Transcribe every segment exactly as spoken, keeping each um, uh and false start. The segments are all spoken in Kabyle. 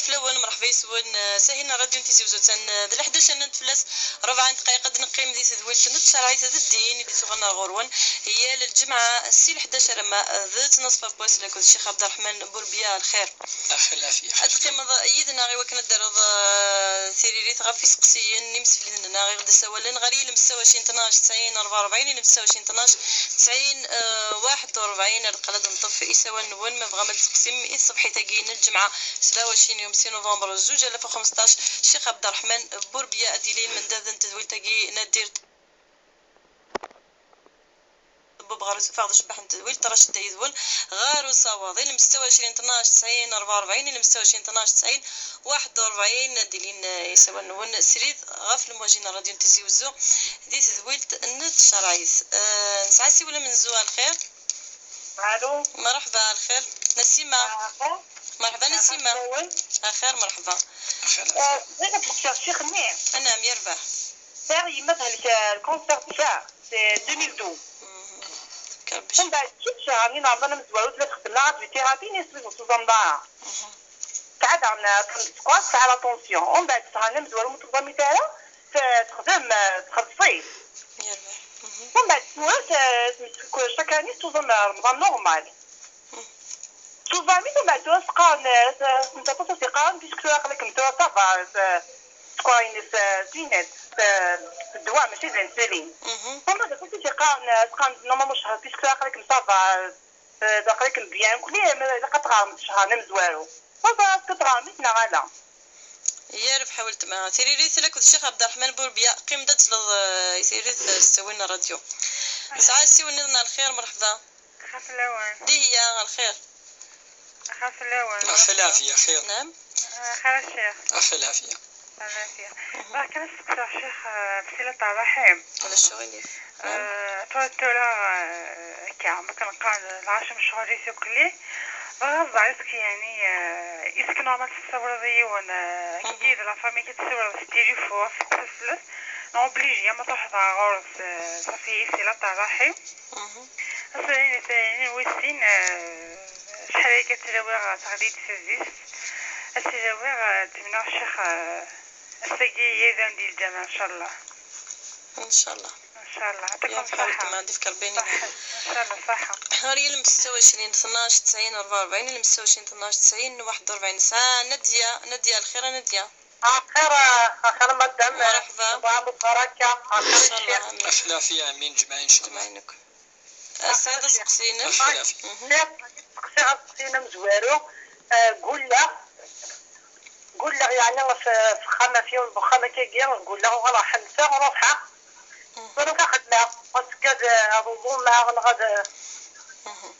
Lawan, mṛeḥba yes-wen. Eh, sahin n Radyu n Tizi Uzzu, atan, eh, d leḥdac nnant fell-as ṛebɛa n ddqayeq ad neqqim di tedwilt n tcerɛit d ddin i d-isuɣen ɣur-wen yal lǧemɛa si leḥdac alamma d ttnaṣfa n wass akked Ccix Ɛebderreḥman Burbiya. Lxir. Axir lɛafya. Ad teqqimeḍ yid-neɣ i wakken ad d-terreḍ, eh, tiririt ɣef iseqsiyen n yimsefliden-nneɣ i ɣ-d-ssawalen ɣer yilem setta u ɛecrin tnac tesɛin rebɛa u rebɛin, yilem setta u ɛecrin tnac tesɛin, eh, waḥed u rebɛin. Ar qqal ad neṭṭef isawalen-nwen ma tebɣam ad d-tseqsim i tṣebḥit-agi n lǧemɛa, sebɛa u ɛecrin yum si nuvember zuǧ alaf u xemseṭṭac. Ccix Ɛebderreḥman Burbiya ad yili lmendad n tedwilt-agi n Addirt. Bub ɣer usuffeɣ d ucebbeḥ n tedwilt, Racid Ayedwel ɣer usawaḍ, ilem setta u ɛecrin tnac tesɛin rebɛa u rebɛin, ilem setta u ɛecrin tnac tesɛin waḥed u rebɛin. Ad d-ilin, eh, isawalen-nwen srid ɣef lemwaji n Radyu n Tizi Uzzu di tedwilt n tcerɛit. Eh, nesɛa asiwel amenzu. Lxir. Alo. Mṛeḥba, lxir. Nasima. Alo. Mṛeḥba, Nasima. Axir. Axir, mṛeḥba. Axir. Eh, bɣiɣ ad d-sqsiɣ ccix-nni. Anɛam, yerbeḥ. Sɛiɣ yemma tehlek, eh, lkanser tga, c'est deux mille douze. Mhm. Tefka Rebbi ccfa. Mbeɛd kečč, ɛni n Remḍan amezwaru tella txeddem la radiothérapie, neɣ s wid ur tuẓameḍ ara? Mhm. Tesɛa daɣen, eh, aṭṭan n sskeṛ, tesɛa la tension. Mbeɛd tesɛa amezwaru ur tuẓamit ara, t-, texdem, eh, txelleṣ-it. Yerbeḥ. Mhm. Mbeɛd tura, eh, chaque année tuẓam, eh, Remḍan normal. Mhm. Tuẓam-it, mbeɛd tura s-qqaren, eh, s-, s-, aṭas as-iqqaren, puisque tura aql-ikem tura ça va, eh, sskeṛ-ines, eh, Zinat, eh, s ddwa, mačči d l'insuline. Mhm. Mbeɛd aṭas as-iqqaren, eh, s-qqaren, normalement, cehṛ, puisque tura aql-ikem ça va, eh, aql-ikem bien, kulli, eh, ilaq ad tɣermeḍ ccehṛ-nni amezwaru. Ur ẓriɣ est-ce que tɣermeḍ-it neɣ ala. Yerbeḥ a weltma. Tiririt akked Ccix Ɛebderreḥman Burbiya, qqim-d ad tesleḍ, eh, i tiririt, eh, s ttawil n ṛṛadyu. Nesɛa asiwel nniḍen. Lxir, mṛeḥba. Xaf lawan. Dihiya, lxir. Xaf lawan. Axir lɛafya, xir. Naɛam. Eh, xir a ccix. Axir lɛafya. Lɛafya. Mhm. Bɣiɣ kan ad steqsiɣ ccix, eh, f silat ṛṛaḥim. Ulac aɣilif. Naɛam. Eh, tura, tura, eh, akka, ma kan qqaren lɛaci mecɣulit akk-lli. Bɣiɣ ad ẓreɣ, est-ce que, yeɛni, eh, est-ce que normal tessawleḍ i yiwen, eh, mhm, akkagi d la famille, ad tessiwleḍ s tilifun, s teflest, neɣ obligé ma truḥeḍ ɣer ɣur-s, eh, ṣafi, silat ṛṛaḥim? Mhm. Ass-a, ayen, ayen wis sin, eh, acḥal akka ad tt-id-awiɣ ɣer teɣli-d tadist, ad tt-id-awiɣ, eh, ad d-mneɣ ccix, eh, ass-agi yid-m di lǧameɛ, ncallah. Ncallah. Ncallah. Yeɛṭikum ṣṣeḥḥa. Weltma, ad ifk Rebbi. Ṣṣeḥḥa. Ncallah, ṣṣeḥḥa. Ɣer yilem setta u ɛecrin tnac tesɛin rebɛa u rebɛin, yilem setta u ɛecrin tnac tesɛin waḥed u rebɛin. Nesɛa Nadya. Nadya, lxir a Nadya. Axir, axir madam. Mṛeḥba. Ṣṣbeḥ mubaraka, axir ncallah, ccix. Amin. Axir lɛafya, amin, ǧemɛa, ncallah. Ǧemɛa-inek. Ass-a d aseqsi-inem. Axir lɛafya. Mhm. Ssqsiɣ aseqsi-inem amezwaru, eh, gulleɣ, gulleɣ yeɛni f-, f uxxam, f yiwen n uxxam akkagi, gulleɣ uɣaleɣ ḥellseɣ, ruḥeɣ. Mhm. Tura xedmeɣ, ad tekkad, eh, ad uẓumeɣ, neɣ ad, eh, mhm.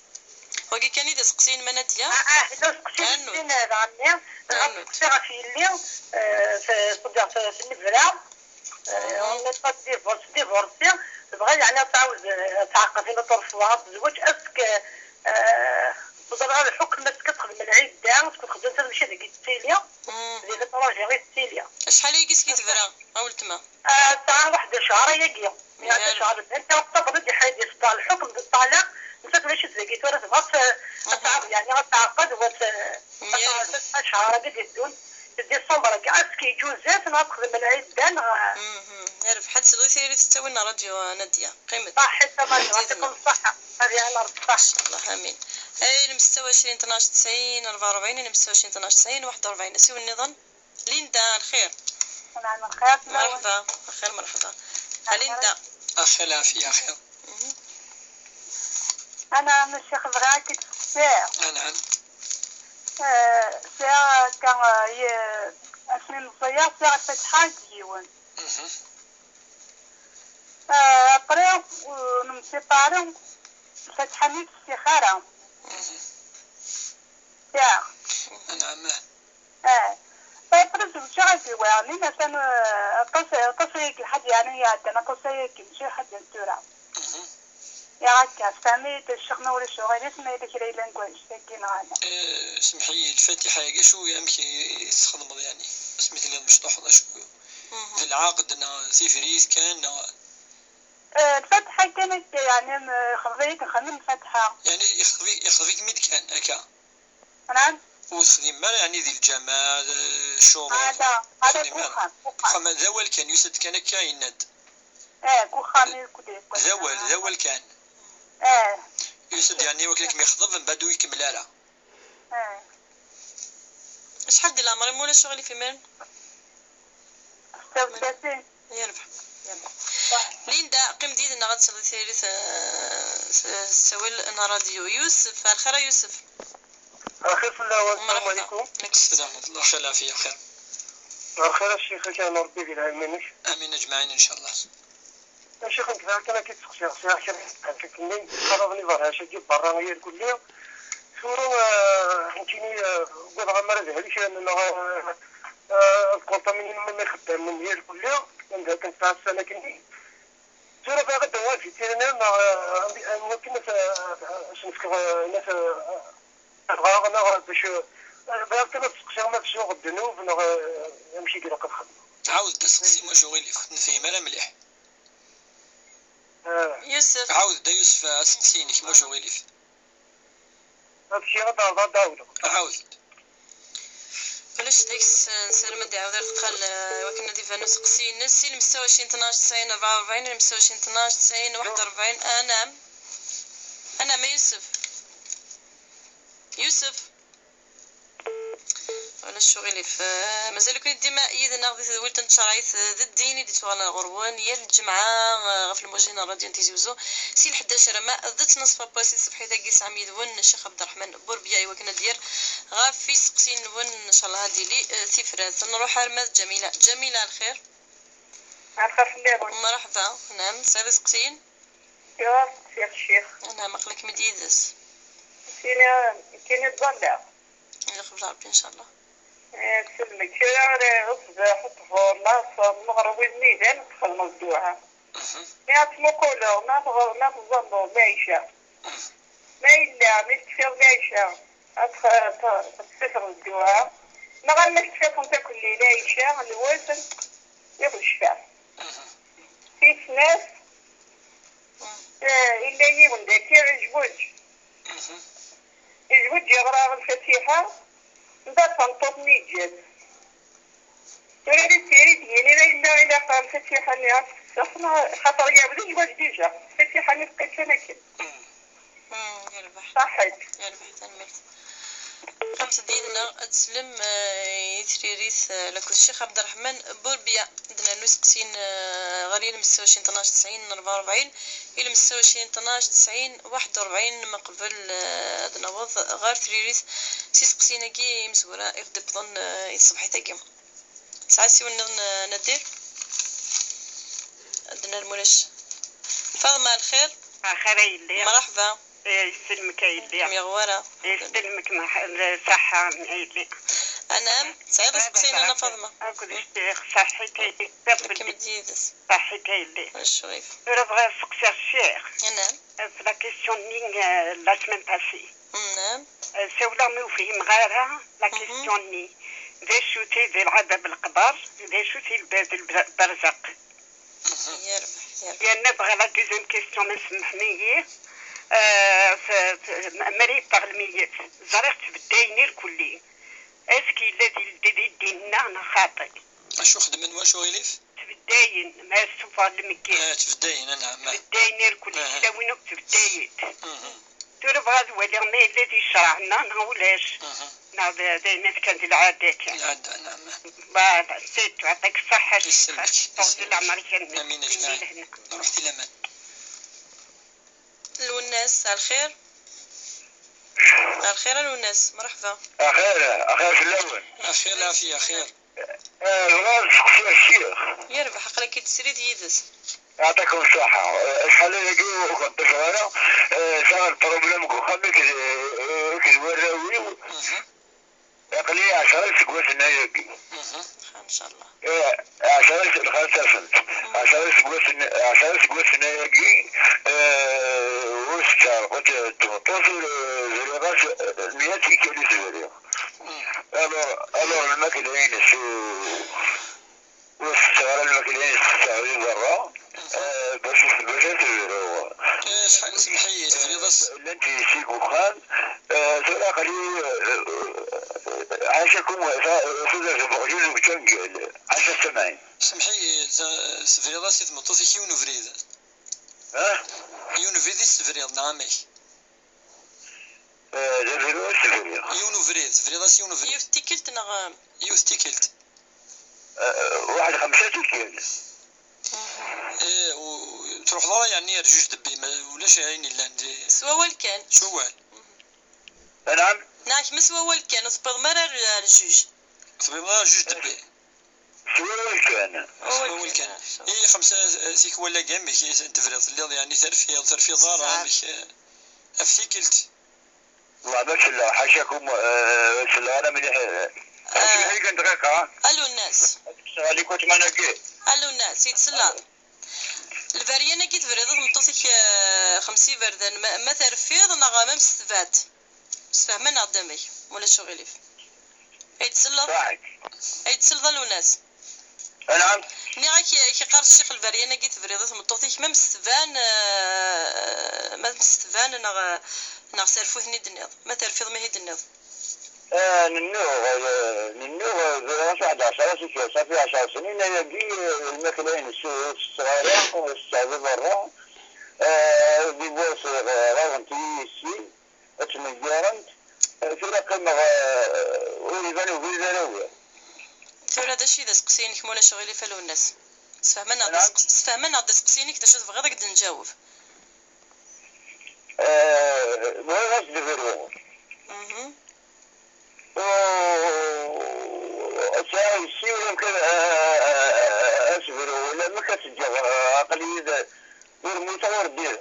Wagi kan i d aseqsi-inem a Nadya? Ah, ah, d aseqsi n sin, eh, daɣenni. Dɣa aseqsi ɣef yelli, eh, s-, s-, s-, s lebra. Eh, on n'est pas divorce, divorcé. Tebɣa yeɛni ad tɛawed, eh, ad tɛaqeb une autre fois, ad tezweǧ, est-ce que, eh, teẓra lḥukm, est-ce que ad texdem lɛidda, est-ce que txeddem, mačči dagi tettili, di l'étranger i tettili. Acḥal ayagi seg i tebra, a weltma? Ah, tesɛa waḥed ccehṛ ayagi. Tesɛa ccehṛ, anta ɣef tabɣit iḥid yesṭa lḥukm d ṭṭalaq, nettat ulac-itt dagi tura, tebɣa ad, ad tɛawed, yeɛni ad tɛeqqed, u ad, ad tesɛa ccehṛ-agi d-iteddun, di décembre-agi, est-ce que yeǧuz-as neɣ ad texdem lɛidda, neɣ? Mhm. Yerbeḥ, ad tesleḍ i tiririt s ttawil n ṛṛadyu, a Nadya. Qqimet. Ṣaḥit, a Nadya, yeɛṭikum ṣṣeḥḥa. Ad iɛin Ṛebbi ṣṣeḥḥa. Ncallah, amin. Ay, ilem setta u ɛecrin tnac tesɛin rebɛa u rebɛin, ilem setta u ɛecrin tnac tesɛin waḥed u rebɛin. Asiwel nniḍen. Linda, lxir. Nɛam, lxir. Mṛeḥba. Lxir, mṛeḥba. A Linda. Axir lɛafya, axir. Mhm. Ana, a ccix, bɣiɣ ad k-id-steqsiɣ. Anɛam. Eh, sɛiɣ akka, eh, ye-, asmi meẓẓiyeɣ, sɛiɣ lfatiḥa deg yiwen. Mhm. Eh, après, eh, nemsipari, lfatiḥa-nni ur tessiɣ ara. Mhm. Sɛiɣ. Anɛam. Eh. Après, zemreɣ ad d-awiɣ, atan, eh, aṭas, aṭas ayagi lḥaǧa, yeɛni, iɛeddan, aṭas ayagi, mačči lḥaǧa n tura. Mhm. Ya akka, tfehmem-iyi-d, ccix, ma ulac aɣilif, ma yella kra yellan deg wannect-agi neɣ ala? Eh, semmeḥ-iyi, lfatiḥa-agi, acu, amek i, i tt-txedmeḍ, yeɛni? Asmi telliḍ mecṭuḥeḍ, acu? Mhm. D lɛaqed neɣ d tibrit kan, neɣ? Eh, lfatiḥa kan akka, yeɛni, m-, yexḍeb-iyi-d, nxemmem lfatiḥa. Yeɛni yexḍeb-ik, yexḍeb-ikem-id kan, akka? Nɛam? Ur texdim ara, yeɛni, di lǧameɛ, eh, ccuruḍ. Ala, ala, deg uxxam, deg uxxam. Uxxam, d awal kan, yusa-d kan akka, yenna-d. Eh, deg uxxam i d awal, d awal kan. Eh. Yusa-d, yeɛni, wakken ad kem-yexḍeb, mbeɛd ur ikemmel ara. Eh. Acḥal di leɛmer-im, ulac aɣilif imiren? Yerbeḥ, yerbeḥ. Linda, qqim-d yid-neɣ ad tesleḍ i tiririt, eh, s, s ttawil n ṛṛadyu. Yusef, ar lxir a Yusef. Ar lxir fell-awen, sslam ɛlikum. Ɛlikum sslam wa rahmatullah, ar lxir, ar lxir. Ar lxir a ccix, ad k-iɛen Ṛebbi di lɛilm-inek. Amin aǧmaɛin, ncallah. A ccix, nekk daɣ kan ad k-id-seqsiɣ, sɛiɣ kra n lḥaǧat-nni, qqareɣ-d iberhac-agi berra irkelli. Tura, eh, nekkini, eh, ugadeɣ amar ad helken, neɣ, eh, eh, ad contaminin ixeddamen irkelli, anda akken tesɛa ssan akkenni. Tura bɣiɣ ad d-awiɣ vétérinaire, neɣ, eh, am wakken ad, eh, as-nefkeɣ, eh, ad, eh, dɣa, neɣ bac, eh, bɣiɣ kan ad seqsiɣ ma tsuɣ ddnub, neɣ, eh, amek i ilaq ad xedmeɣ. Ɛawed-d aseqsi, ma ur aɣilif, ur nefhim ara mliḥ. Eh. Yusef. Ɛawed-d a Yusef aseqsi-inek, ma ur aɣilif. Amek i ad ɛawdeɣ ad d-ɛawdeɣ? Ɛawed-d. Ulac deg-s, nessaram ad d-iɛawed ar tqal, eh, wakken ad iban useqsi-ines, si lmesta u ɛecrin tnac tesɛin rebɛa u rebɛin, lmesta u ɛecrin tnac tesɛin waḥed u rebɛin. Anam. Anam a Yusef. Yusef. Ulac uɣilif. Eh, mazal-iken dima yid-neɣ di tedwilt n tcerɛit, eh, d ddin i d-yettwaɣalen ɣur-wen yal lǧemɛa, eh, ɣef lmujin n ṛṛadyu n Tizi Wezzu, si lḥdac alamma d ttnaṣfa n wass i tṣebḥit-agi tesɛam yid-wen Ccix Ɛebderreḥman Burbiya i wakken ad d-yerr ɣef yiseqsiyen-nwen, ncallah ad d-tili, eh, tifrat. Nruḥ arma d Ǧamila. Ǧamila, ar lxir. Ar lxir fell-awen. Mreḥba. Naɛam, tesɛiḍ iseqsiyen? Kra seqsiɣ ccix. Anɛam, aql-ikem-id yid-s. Kini, kini ẓẓalleɣ. Lxir Ṛebbi, ncallah. Eh, sellmek. Kra, eh, ṣṣbeḥ, ṭṭbur, laṣer, lmeɣreb, wid nnidan, txedmeḍ dduɛa. Mhm. Mi ad tmuquleḍ, ma tɣ-, ma tẓalleḍ, lɛica. Mhm. Ma yella, mi tekfiḍ lɛica, ad tx-, t-, tfetreḍ dduɛa. Neɣ alma tekfiḍ-tent akk lli lɛica, lwetr, iɣ ccfa. Mhm. Tis snat, eh, illa yiwen daki, izweǧ. Mhm. Izweǧ, iɣra lfatiḥa, mbeɛd tameṭṭut-nni yeǧǧa-tt. Tura di tiri d-yini, ma yella ilaq lfatiḥa-nni ad tfessex, neɣ, xaṭer yɛawed izweǧ dija. Lfatiḥa-nni teqqim kan akken. Mm. Mm, yerbeḥ. Ṣaḥit. Yerbeḥ, tanemmirt. Qqimet-d yid-neɣ ad teslem, eh, i tririt, eh, lakked Ccix Ɛebderreḥman Burbiya. Ad d-nernu iseqsiyen, eh, ɣer yilem setta u ɛecrin tnac tesɛin rebɛa u rebɛin, yilem setta u ɛecrin tnac tesɛin waḥed u rebɛin, meqbel, eh, ad naweḍ ɣer tririt s iseqsiyen-agi imezwura i ɣ-d-iwwḍen, eh, i tṣebḥit-agi. Tesɛa asiwel nniḍen, eh, Nadir? Ad d-nerr ma ulac. Faḍma, lxir? Axir a yelli. Mreḥba. Eh, yesselmek a yelli. Kem yeɣwara. Yesselmek, ṣaḥḥa a yelli. Anɛam, tesɛiḍ iseqsiyen a Nna Faḍma? Akked ccix, ṣaḥḥit a yelli. Kem-id yid-s. Ṣaḥḥit a yelli. Ulac ccɣif. Tura bɣiɣ ad seqsiɣ ccix. Anɛam. Eh, f la question-nni, eh, la semaine passée. Anɛam. Eh, sawleɣ mi ur fhimeɣ ara la question-nni. D acu-t-i di lɛadab leqber, d acu-t-i lbad lberzaq? Yerbeḥ, yerbeḥ. Yerna bɣiɣ la deuxième question, ma semḥem-iyi. Eh, f-, f-, m-, mara yeffeɣ lmeyyet, ẓriɣ ttbeddayen irkelli. Est-ce que yella di, di, di ddin-nneɣ neɣ xaṭi? Acu xedmen, wacu ɣilif? Ttbeddayen, ma yessufeɣ lmeyyet. Eh, ttbeddayen, anɛam. Ttbeddayen irkelli, tilawin akk ttbeddayent. Mhm. Tura bɣiɣ ad waliɣ ma yella di ccreɛ-nneɣ neɣ ulac. Mhm. Neɣ d, d ayen kan di lɛada kan. Lɛada, naɛam. Voilà, c'est tout. Yeɛṭik ṣṣeḥḥa, yesselmek, ṭawel di leɛmer-ik, amin. Amin, aǧmaɛin. Lehna. Nruḥ di laman. Lwennas, ar lxir. Ar lxir a Lwennas, mreḥba. Axir, axir fell-awen. Axir, lɛafiya, axir. Eh, bɣiɣ ad seqsiɣ ccix. Yerbeḥ, aql-ak-id srid yid-s. Yeɛṭikum ṣṣeḥḥa. Eh, acḥal ayagi ur kent-ẓriɣ ara. Eh, sɛiɣ lproblem deg uxxam akked, eh, akked warraw-iw. Mhm. Aql-i ɛecra iseggasen ayagi. Mhm. Ncallah. Eh, ɛecra is-, lxaṣṣaṣent. Mhm. Ɛecra iseggasen, ɛecra iseggasen ayagi, eh, ur setteɣ lqut tmeṭṭut, ur, eh, zriɣ-as, eh, mya tikkal i s-zriɣ. Mhm. Alors, alors, lmakla-ines, ur, ur setteɣ ara lmakla-ines, setteɣ di berra. Mhm. Eh, bac, bac ad tebreɣ. Eh, acḥal, semmeḥ-iyi, tebriḍ-as? Llant yessi deg uxxam. Eh, tura aql-i, eh, Tudert n uɣyul deg Jungle, ɛecra tamanin. Semmeḥ-iyi, t-, tebriḍ-as i tmeṭṭut-ik yiwen ubrid? Ha? Yiwen ubrid i s-tebriḍ, neɣ amek? Eh, d abrid i s-briɣ. Yiwen ubrid, tebriḍ-as yiwen ubrid. Yiwet tikkelt neɣ? Yiwet tikkelt. Eh, waḥed xemsa tikkal. Eh, u-, ur truḥeḍ ara yeɛni ar juge de paix, ma ulac ayen yellan di... S wawal kan. S wawal. Anɛam? Neɣ kemm s wawal kan, ur tewwiḍem ara ar, ar juge. Ur tewwiḍem ara ar juge de paix. S wawal kan. S wawal kan. I xemsa, eh, tikwal-agi amek i ten-tebriḍ? Telliḍ yeɛni terfiḍ, terfiḍ ara, amek, eh, ɣef tikkelt? Wallah ma selleɣ, ḥacakum, eh, selleɣ ara mliḥ, eh. Acḥal kan dqiqa? Alunnas. Ad kkseɣ alikutman-agi. Alunnas, yettselleḍ. Lberyan-agi tebriḍ i tmeṭṭut-ik, eh, xemsa iberdan, ma, ma terfiḍ neɣ ma msefhament? Sfehmem-aneɣ-d amek, ma ulac uɣilif. Ay d-tselleḍ? Ay d-tselleḍ a Lwennas? Anɛam? Nniɣ-ak, ak-iqqar ccix lberyan-agi tebriḍ i tmeṭṭut-ik, ma msefhament, eh, ma msefhament neɣ, neɣ s rrfut-nni d-tenniḍ, ma terfiḍ ma i d-tenniḍ. Eh, nennuɣ, eh, nennuɣ, eh, ẓriɣ-as waḥed ɛecra tikkal, ṣafi ɛecra snin ayagi, eh, lmakla-ines ur tetteɣ ara, ur tetteɣ di berra. Eh, di Buɛsir, eh, ɣaḍent-iyi yessi, ad ttneggarent. Eh, tura qqimeɣ, eh, ur iban ubrid ara ugiɣ. Tura d acu i d aseqsi-inek, ma ulac uɣilif a Lwennas? Sfehmem-aneɣ-d aseqsi-inek, d acu tebɣiḍ ad k-d-nǧaweb. Eh, bɣiɣ ad s-d-bruɣ. Mhm. Ur sɛiɣ yessi ulamek ad, a, a, a, a, ad s-bruɣ, ulamek ad s-ǧǧeɣ, eh, aql-iyi d, ur mmuteɣ ur ddiɣ.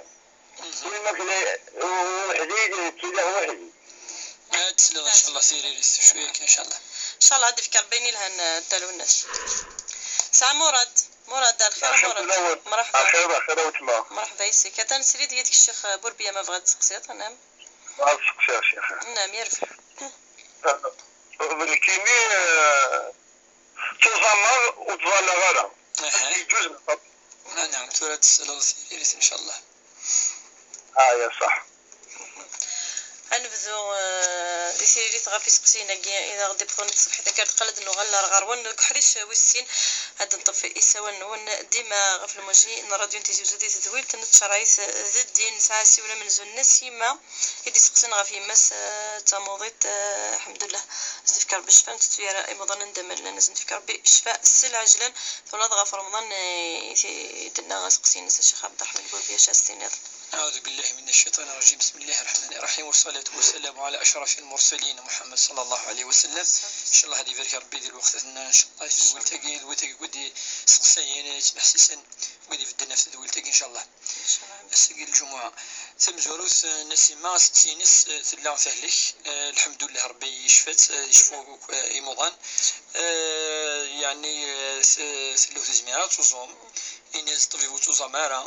Mhm. Ulamek la, weḥd-i, ttiliɣ weḥd-i. Ad tesliḍ, incallah, tiririt, cwiya kan, incallah. Incallah, ad d-ifk Rebbi ayen yelhan, eh, a Lwennas. Sɛa Murad. Murad, ar lxir a Murad. Mṛeḥba. Ar lxir, ar lxir a weltma. Mṛeḥba yes-k. Atan srid yid-k ccix Burbiya, ma tebɣiḍ ad tseqsiḍ, anɛam. Ad seqsiɣ, ccix. Anɛam, yerbeḥ. Nekkini, eh, ttuẓameɣ ur ttẓallaɣ ara. Aha. Yeǧǧuz lxaṭer. Anɛam, tura ad tesleḍ tiririt, incallah. Ah, ya ṣaḥ. Ad nebdu, eh, di tiririt ɣef iseqsiyen-agi i aɣ-d-iwwḍen di tṣebḥit akka ar deqqal, ad nuɣal ar ɣer-wen deg uḥric wis sin, ad d-neṭṭef isawal-nwen dima ɣef lmuji n ṛṛadyu n Tizi Uzzu di tedwilt n tcerɛit d ddin. Nesɛa asiwel amenzu n Nasima i d-iseqsin ɣef yemma-s, eh, d tamuḍint, eh, ḥemdullah, ad s-d-ifk Rebbi ccfa, ur nettettu ara imuḍan anda ma llan, ad s-d-ifk Rebbi ccfa s lɛejlan. Twalaḍ ɣef Remḍan, eh, i d-tenna aseqsi-ines a Ccix Ɛebderreḥman Burbiya, acu ad s-tiniḍ? أعوذ بالله من الشيطان الرجيم. بسم الله الرحمن الرحيم. والصلاة والسلام على أشرف المرسلين محمد صلى الله عليه وسلم. إن شاء الله ad ibarek Rebbi di lweqt-nneɣ, إن شاء الله, di tedwilt-agi, d wid-agi i d-iseqsayen, i d-yettneḥsisen, wid ibedden ɣef tedwilt-agi, إن شاء الله. Ass-agi n lǧumuɛa. Tamezwarut, eh, Nasima, aseqsi-ines, eh, tella tehlek. Eh, lḥemdullah, Rebbi yecfa-tt, eh, yecfa akk, eh, imuḍan. Eh, yeɛni, eh, s-, tella ur tezmir ara ad tuẓum. Ini-as ṭṭbib ur tuẓam ara.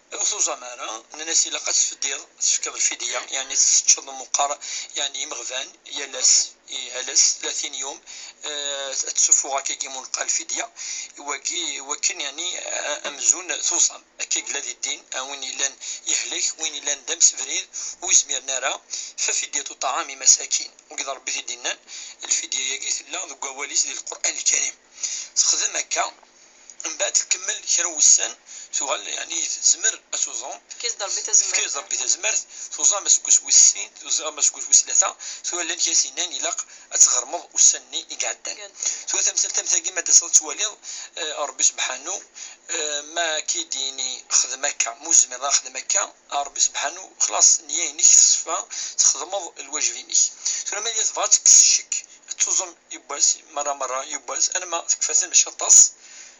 Ur tuẓam ara. Nnan-as ilaq ad tfeddiḍ, tefkeḍ lfidya, yeɛni ad teččeḍ meqqar, yeɛni imeɣban, yal ass, i, yal ass, tlatin yum, eh, ad tessuffuɣ akkagi munqa lfidya, i wagi, i wakken, yeɛni, eh, amzun tuẓam. Akka yella di ddin, a win yellan yehlek, win yellan d amsebrid, ur yezmiren ara, ففدية طعام مساكين. Wagi d Rebbi i t-id-yennan, lfidya-agi tella deg wawal-is di Lqur'an Lkarim. Texdem akka, mbeɛd tkemmel kra n wussan, tuɣal, yeɛni, tezmer ad tuẓum. Tefka-yas-d Rebbi tazmert. Tefka-yas-d Rebbi tazmert, tuẓam aseggas wis sin, tuẓam aseggas wis tlata, tura llan kra i s-yennan ilaq ad tɣermeḍ ussan-nni i iɛeddan. Iɛeddan. Tura tamsalt am tagi, ma d-taseḍ ad twaliḍ, eh, Rebbi sebḥanu, eh, ma k-id-yini xdem akka, ma ur tezmireḍ ara xdem akka, Rebbi sebḥanu, xlaṣ, nniya-inek teṣfa, txedmeḍ lwajeb-inek. Tura ma yella tebɣa ad tekkes ccek, ad tuẓum yiwwas, merra merra, yiwwas, alma tekfa tamecṭaṭ.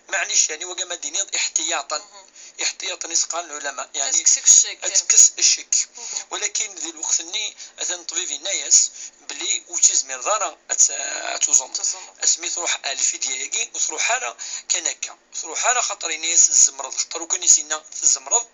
Maɛlic, yeɛni, wagi ma d-tiniḍ iḥtiyaṭen. Mhm. Iḥtiyaṭen i s-qqaren lɛulama, yeɛni, ad tekkes ccek. Ad tekkes ccek. Mhm. Walakin di lweqt-nni, atan ṭṭbib yenna-yas belli ur tezmireḍ ara ad t-, ad tuẓumeḍ. Tuẓumeḍ. Asmi truḥ ar lfidya-agi, ur truḥ ara kan akka. Ur truḥ ara xaṭer ini-as tzemreḍ, xaṭer lukan i s-yenna tzemreḍ,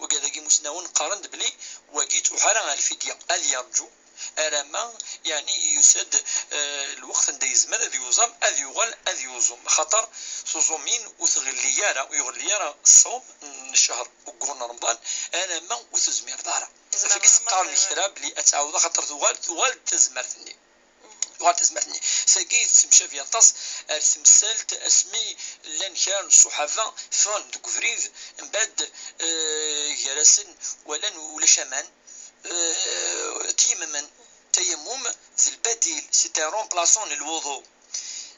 wigad-agi imusnawen qqaren-d belli wagi ur truḥ ara ar lfidya, ad yerǧu alamma, yeɛni, yusa-d, eh, lweqt anda yezmer ad yuẓam, ad yuɣal ad yuẓum, axaṭer tuẓumin ur tɣelli ara, ur iɣelli ara ṣṣum n ccher n waggur n Remḍan, alamma ur tezmireḍ ara. Tezmer. Af-, agi s-qqaren kra belli ad tɛawdeḍ, axaṭer tuɣal, tuɣal-d tazmert-nni. Mhm. Yuɣal tazmert-nni. Tagi tettemcabi aṭas ar temsalt asmi llan kra n ṣṣuḥaba ffɣen deg ubrid, mbeɛd, eh, gar-asen walan ulac aman, eh, tyammmen. Tayammum d lbadil, c'est un remplaçant n lwuḍu.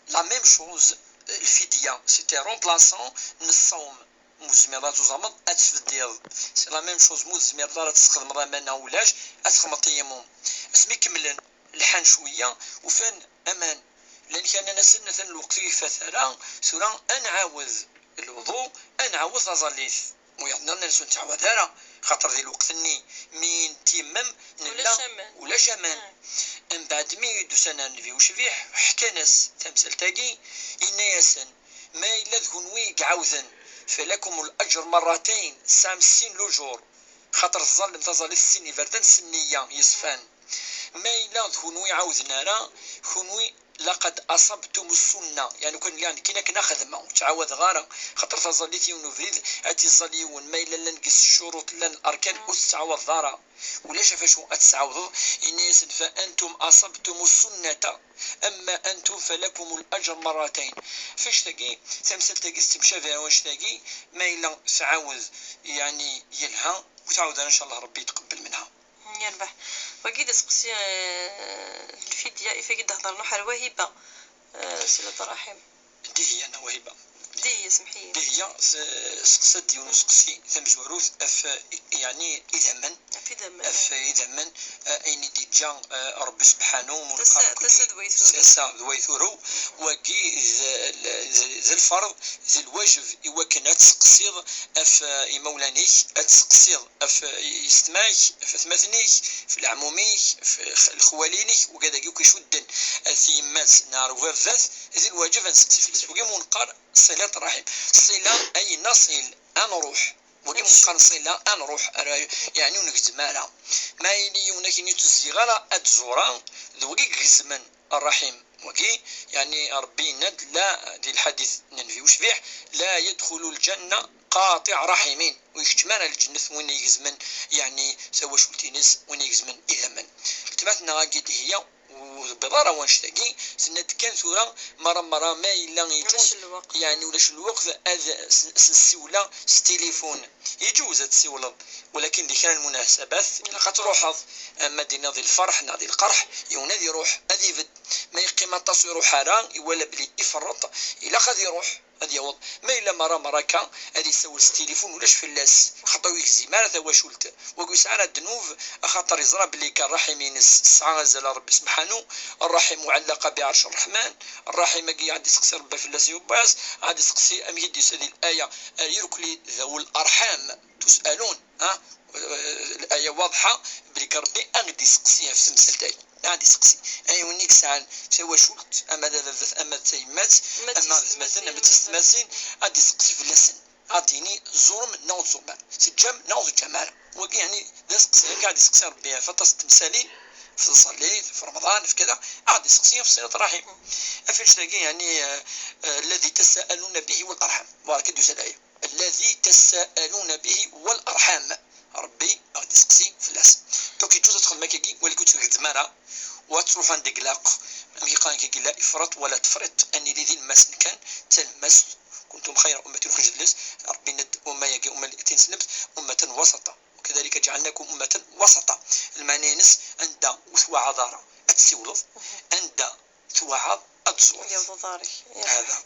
La même chose, lfidya, c'est un remplaçant n ṣṣawm. Ma ur tezmireḍ ad tuẓameḍ, ad tesbeddiḍ. C'est la même chose, ma ur tezmireḍ ara ad tesxedmeḍ aman neɣ ulac, ad texdmeḍ tayammum. Asmi kemmlen, lḥan cwiya, ufan aman. Llan kra nnan-asen, atan lweqt ur ifat ara, tura ad nɛawed lwuḍu, ad nɛawed taẓallit. Wiyaḍ nniḍen ur nettɛawad ara, xaṭer di lweqt-nni mi ntyemmem nella ulac aman. Ulac aman. Mbeɛd mi d-usan ar Nnbi ucbiḥ, ḥkan-as tamsalt-agi, yenna-yasen: "Ma yella d kunwi i iɛawden, falakum al-ajr marratayn, tesɛam sin lujur, xaṭer teẓẓallem taẓallit s sin iberdan s nniya yeṣfan. Ma yella d kunwi i iɛawden ara, kunwi laqad asabtum ssunna." Yeɛni, kan lliɣ nekkini akken ad xedmeɣ, ur ttɛawadeɣ ara, xaṭer taẓallit yiwen ubrid, ad tt-iẓẓal yiwen, ma yella llan deg-s ccuruṭ, llan arkan, ur tettɛawadeḍ ara. Ulac ɣef acu ad tesɛawdeḍ. Yenna-yasen: "Fa antum asabtum ssunnata, amma antum falakum al-ajr marratayn." Ɣef annect-agi, tamsalt-agi tettemcabi ar wannect-agi, ma yella tɛawed, yeɛni, yelha, ur tɛawed ara, ncallah Rebbi yetqebbel minha. Yerbeḥ. Wagi d aseqsi, eh, lfidya, ifak i d-hedren uḥer Wahiba, eh, silat ṛṛaḥim. Dihiya neɣ Wahiba? Dihiya, semḥ-iyi. Dihiya, s-, seqsa-d yiwen useqsi tamezwarut ɣef, yeɛni, idammen. Ɣef idammen, ɣef eh, idammen, eh, ayen i d-yeǧǧa, eh, Rebbi subḥanu, tasa, tasa d way turew. Tasa d way turew. Wagi d, d, d lferḍ, d lwajeb i wakken ad tseqsiḍ ɣef, eh, imawlan-ik, ad tseqsiḍ ɣef, eh, yessetma-k, ɣef atmaten-ik, ɣef leɛmum-ik, ɣef x-, lexwali-inek, wigad-agi akk icudden ar tyemmat neɣ ar ubabat, d lwajeb ad nseqsi fell-as. Wagi mu neqqar ṣilat ṛṛaḥim. Ṣila ay naṣil, ad nruḥ. Wagi mu neqqar ṣila, ad nruḥ, ara, yeɛni ur ngezzem ara. Ma yili yiwen akken ur tezziɣ ara ad tẓur, d wagi i igezmen ṛṛaḥim. Wagi, yeɛni Ṛebbi yenna-d la, di lḥadit n Nnbi ucbiḥ: "La yadxulu lǧanna qaṭiɛ raḥimin." Ur ikeččem ara lǧennet win igezmen, yeɛni tawacult-ines, win igezmen idammen. Weltma-tneɣ-agi Dihiya, ur tebbiḍ ara wannect-agi, tenna-d kan tura, mara mara ma yella yeǧuz, ulac lweqt, yeɛni ulac lweqt ad s-, s-, nessiwla s tilifun. Yeǧuz ad tessiwleḍ, walakin di kra n lmunasabat ilaq ad truḥeḍ. Ama d-iniḍ di lferḥ neɣ di lqerḥ, yiwen ad iruḥ, ad ibedd. Ma yeqqim aṭas ur iruḥ ara, iwala belli iferreṭ, ilaq ad iruḥ, ad yaweḍ. Ma yella mara mara akka, ad isawel s tilifun, ulac fell-as, xaṭer ur yegzim ara tawacult. Wagi ur yesɛi ara ddnub, axaṭer yeẓra belli kan ṛṛaḥim-ines tesɛa azal ar Ṛebbi subḥanu. Ṛṛaḥim muɛallaqa biɛerc ṛṛeḥman. Ṛṛaḥim-agi ad d-iseqsi Ṛebbi fell-as, yewwi-as, ad d-iseqsi amek i d-yusa di laya: "Ar yirkelli dawi l-arḥam tus'alun", ha? Laya waḍḥa belli kan Ṛebbi ad d-iseqsi ɣef temsalt-agi. Ad d-iseqsi. Ayen i yesɛan tawacult, ama d ababat, ama d tayemmat, ama d atmaten, ama d tiyessetmatin, ad d-iseqsi fell-asen. Ad d-yini: "Tẓurem neɣ ur tẓurem ara? Teǧǧam neɣ ur teǧǧam ara?" Wagi, yeɛni, d aseqsi. Akka ad d-iseqsi Ṛebbi ɣef aṭas n temsalin, ɣef tẓallit, ɣef Remḍan, ɣef kada, ad d-iseqsi ɣef ṣilat ṛṛaḥim. Ɣef annect-agi, yeɛni, eh, eh, "الذي تساءلون به والأرحام." Mubarak i d-yusa laya. "الذي تساءلون به والأرحام." Ṛebbi ad d-iseqsi fell-as. Donc, yeǧǧuz ad txedmem akkagi, walakin ur tgezzem ara, u ad truḥ anda i ilaq. Amek i qqaren akkagi: "La ifrat wa la tefriṭ", ad nili d ilmasen kan, d talemmast. "كنتم خير أمة أخرجت للناس", Ṛebbi yenna-d umma-agi, umma n tineslemt, "أمة وسطا، وكذلك جعلناكم أمة وسطا". Lmeɛna-ines, anda ur twaɛaḍ ara, ad tessiwleḍ, anda twaɛaḍ, ad tẓureḍ. Ad yaweḍ uḍar-ik. Hada.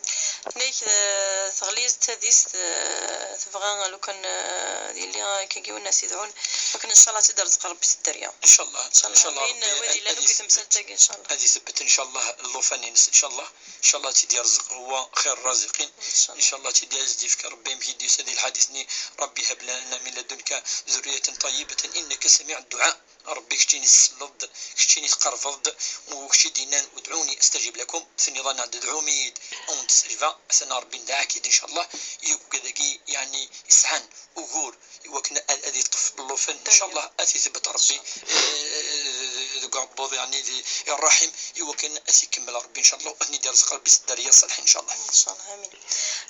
Nnek, eh, teɣli tadist, eh, tebɣa lukan, eh, yili akkagi win as-idɛun, lukan ncallah ad tt-id-irzeq Ṛebbi s dderya. Ncallah, ncallah, ncallah amin. Ṛebbi wid yellan ad akk i temsalt-agi, ncallah. Ad itbeɛ, ncallah, llufan-ines, ncallah. Ncallah ad tt-id-irzeq, huwa xir rraziqin. Ncallah. Ncallah ad tt-id-yefk Ṛebbi, amek i d-yusa di lḥadit-nni: "رب هب لنا من لدنك ذرية طيبة إنك سميع الدعاء". Ṛebbi, keččini tselleḍ-d, keččini tqerrbeḍ-d, u kečč i d-yennan: "ادعوني أستجب لكم", tenniḍ-aneɣ-d: "Dɛum-iyi-d, ad wen-d-stajbeɣ." Atan Ṛebbi nedɛa-k-id, ncallah, i wigad-agi, yeɛni, yesɛan ugur i wakken ad, ad iṭṭef llufan, ncallah, ad t-itbeɛ Ṛebbi, eh, deg uɛebbuḍ, yeɛni, di, i ṛṛaḥim, i wakken ad t-ikemmel Ṛebbi, ncallah, ad ten-id-irzeq Ṛebbi s dderya ṣṣaliḥa, ncallah. Ncallah, amin.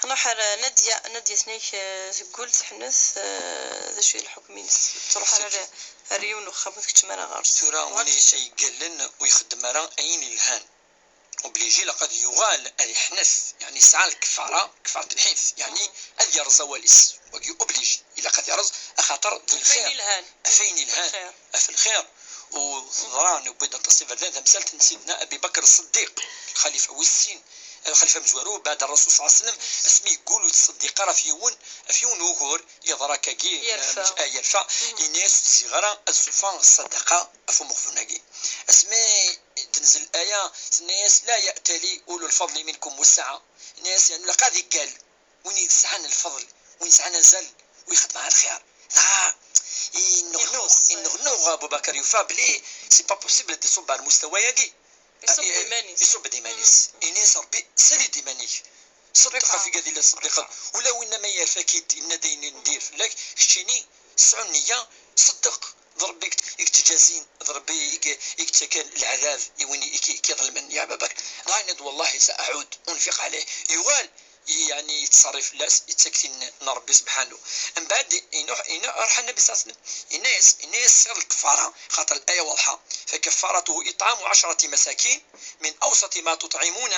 Nruḥ ar Nadya, Nadya tenna-k, eh, teggul, teḥnet, eh, d acu i lḥukm-ines? Truḥ ar, ar yiwen uxxam ur tkeččem ara ɣer-s. Tura win i yeggallen ur ixeddem ara ayen yelhan. obligé ilaq ad yuɣal ad iḥnet, yeɛni yesɛa lkefara, kefara n lḥinf, yeɛni ad yerẓ awal-is. Wagi obligé, ilaq ad yerẓ, axaṭer d lxir. Ɣef wayen ilhan. Ɣef wayen ilhan. Lxir. Ɣef lxir. U teḍra, newwi-d aṭas iberdan, tamsalt n Sidna Abi Bakr Ṣṣeddiq, lxalifa wis sin, lxalifa amezwaru, baɛd Rrasul ṣalla Llahu ɛalayhi wa sallam, asmi yeggul ur yettṣeddiq ara ɣef yiwen, ɣef yiwen wugur, yeḍra akkagi, yerfa. Ah, yerfa. Yenna-yas ur ziɣ ara ad ṣufeɣ ṣṣadaqa ɣef umeɣbun-agi. Asmi d-tenzil laya, tenna-yas: "La ya'tali ulul fadli minkum wassa'a." Yenna-yas, yeɛni, ilaq ad iggal win yesɛan lfeḍl, win yesɛan azal, win ixeddmen lxir. Dɣa, inneɣnuɣ, inneɣnuɣ Abu Bakr, yufa belli c'est pas possible ad iṣubb ar lmustawa-agi. Iṣubb-d iman-is. Iṣubb-d iman-is. Yenna-yas Rebbi: "Sali-d iman-ik. Ṣeddeq ɣef igad yella ṣeddiqen. Ula win ma yerfa-k-id, yenna-d ayen i n-dir fell-ak, keččini sɛu nniya, ṣeddeq. D Rebbi i k-, i k-ttjazin, d Rebbi i k-, i k-ttakan leɛdab i win i k-, i k-iḍelmen, ya Aba Bakr." Dɣa yenna-d: "Wallahi sa aɛud, unfiq ɛalayh." Yuɣal, yeɛni, yettṣerrif fell-as, yettak tin n Rebbi subḥanu. Mbeɛd, inuḥ, ina-, iruḥ Nnabi ṣalla Llahu ɛalayhi wa sallam, yenna-yas, yenna-yas: "Siɣ lkefara, xaṭer laya waḍḥa, فكفارته إطعام عشرة مساكين من أوسط ما تطعمون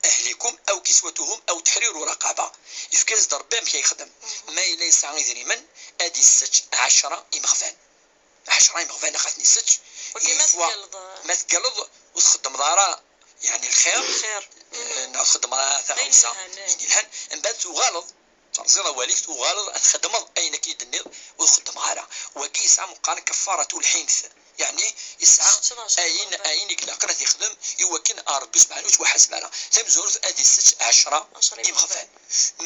أهلكم أو كسوتهم أو تحرير رقبة." Yefka-yas-d Rebbi amek ay yexdem. Ma yella yesɛa idrimen, ad issečč ɛecra imeɣban. Ɛecra imeɣban ad ten-issečč. Wagi ma teggaled, ma teggaled ur txeddmeḍ ara, yeɛni, lxir, lxir, eh, neɣ txeddmeḍ ara taɣawsa, ayen ilhan, eh, ayen ilhan, mbeɛd tuɣaleḍ, terẓiḍ awal-ik, tuɣaleḍ ad txeddmeḍ ayen akka i d-tenniḍ ur txeddmeḍ ara. Wagi yesɛa meqqar kaffaratu lḥinf. Yeɛni, yesɛa ayen, ayen i ilaqen ad t-ixdem i wakken ar Rebbi subḥanu ur yettwaḥaseb ara. Tamezwarut, ad issečč ɛecra imeɣban.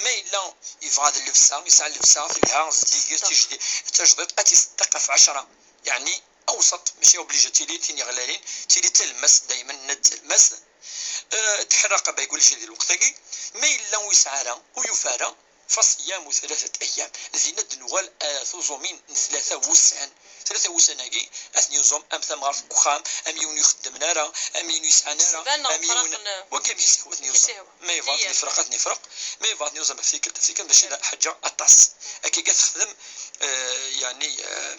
Ma yella yebɣa ad llebsa, yesɛa llebsa telha, zeddiget, tajdi-, tajdiṭ, ad tt-iṣeddeq ɣef ɛecra. Yeɛni, awsaṭ, mačči obligé ad tili tin yeɣlalin, tili d talemmast, daymen nenna-d talemmast. Eh, tḥerraq, aba, yeggul-as di lweqt-agi. Ma yella ur yesɛi ara, ur yufi ara, فصيام ثلاثة أيام. Dinna ad d-nuɣal, eh, tuẓumin n tlata wussan. Tlata wussan-agi, ad ten-yuẓum am tamɣart deg uxxam, am yiwen ur ixeddmen ara, am yiwen ur yesɛan ara, am yiwen, wagi amek i s-yehwa ad ten-yuẓum. Ma yebɣa ad ten-ifreq, ad ten-ifreq. Ma yebɣa ad ten-yuẓum ɣef tikkelt, ɣef tikkelt, mačči d lḥaǧa aṭas. Akka i texdem, eh, yeɛni, eh,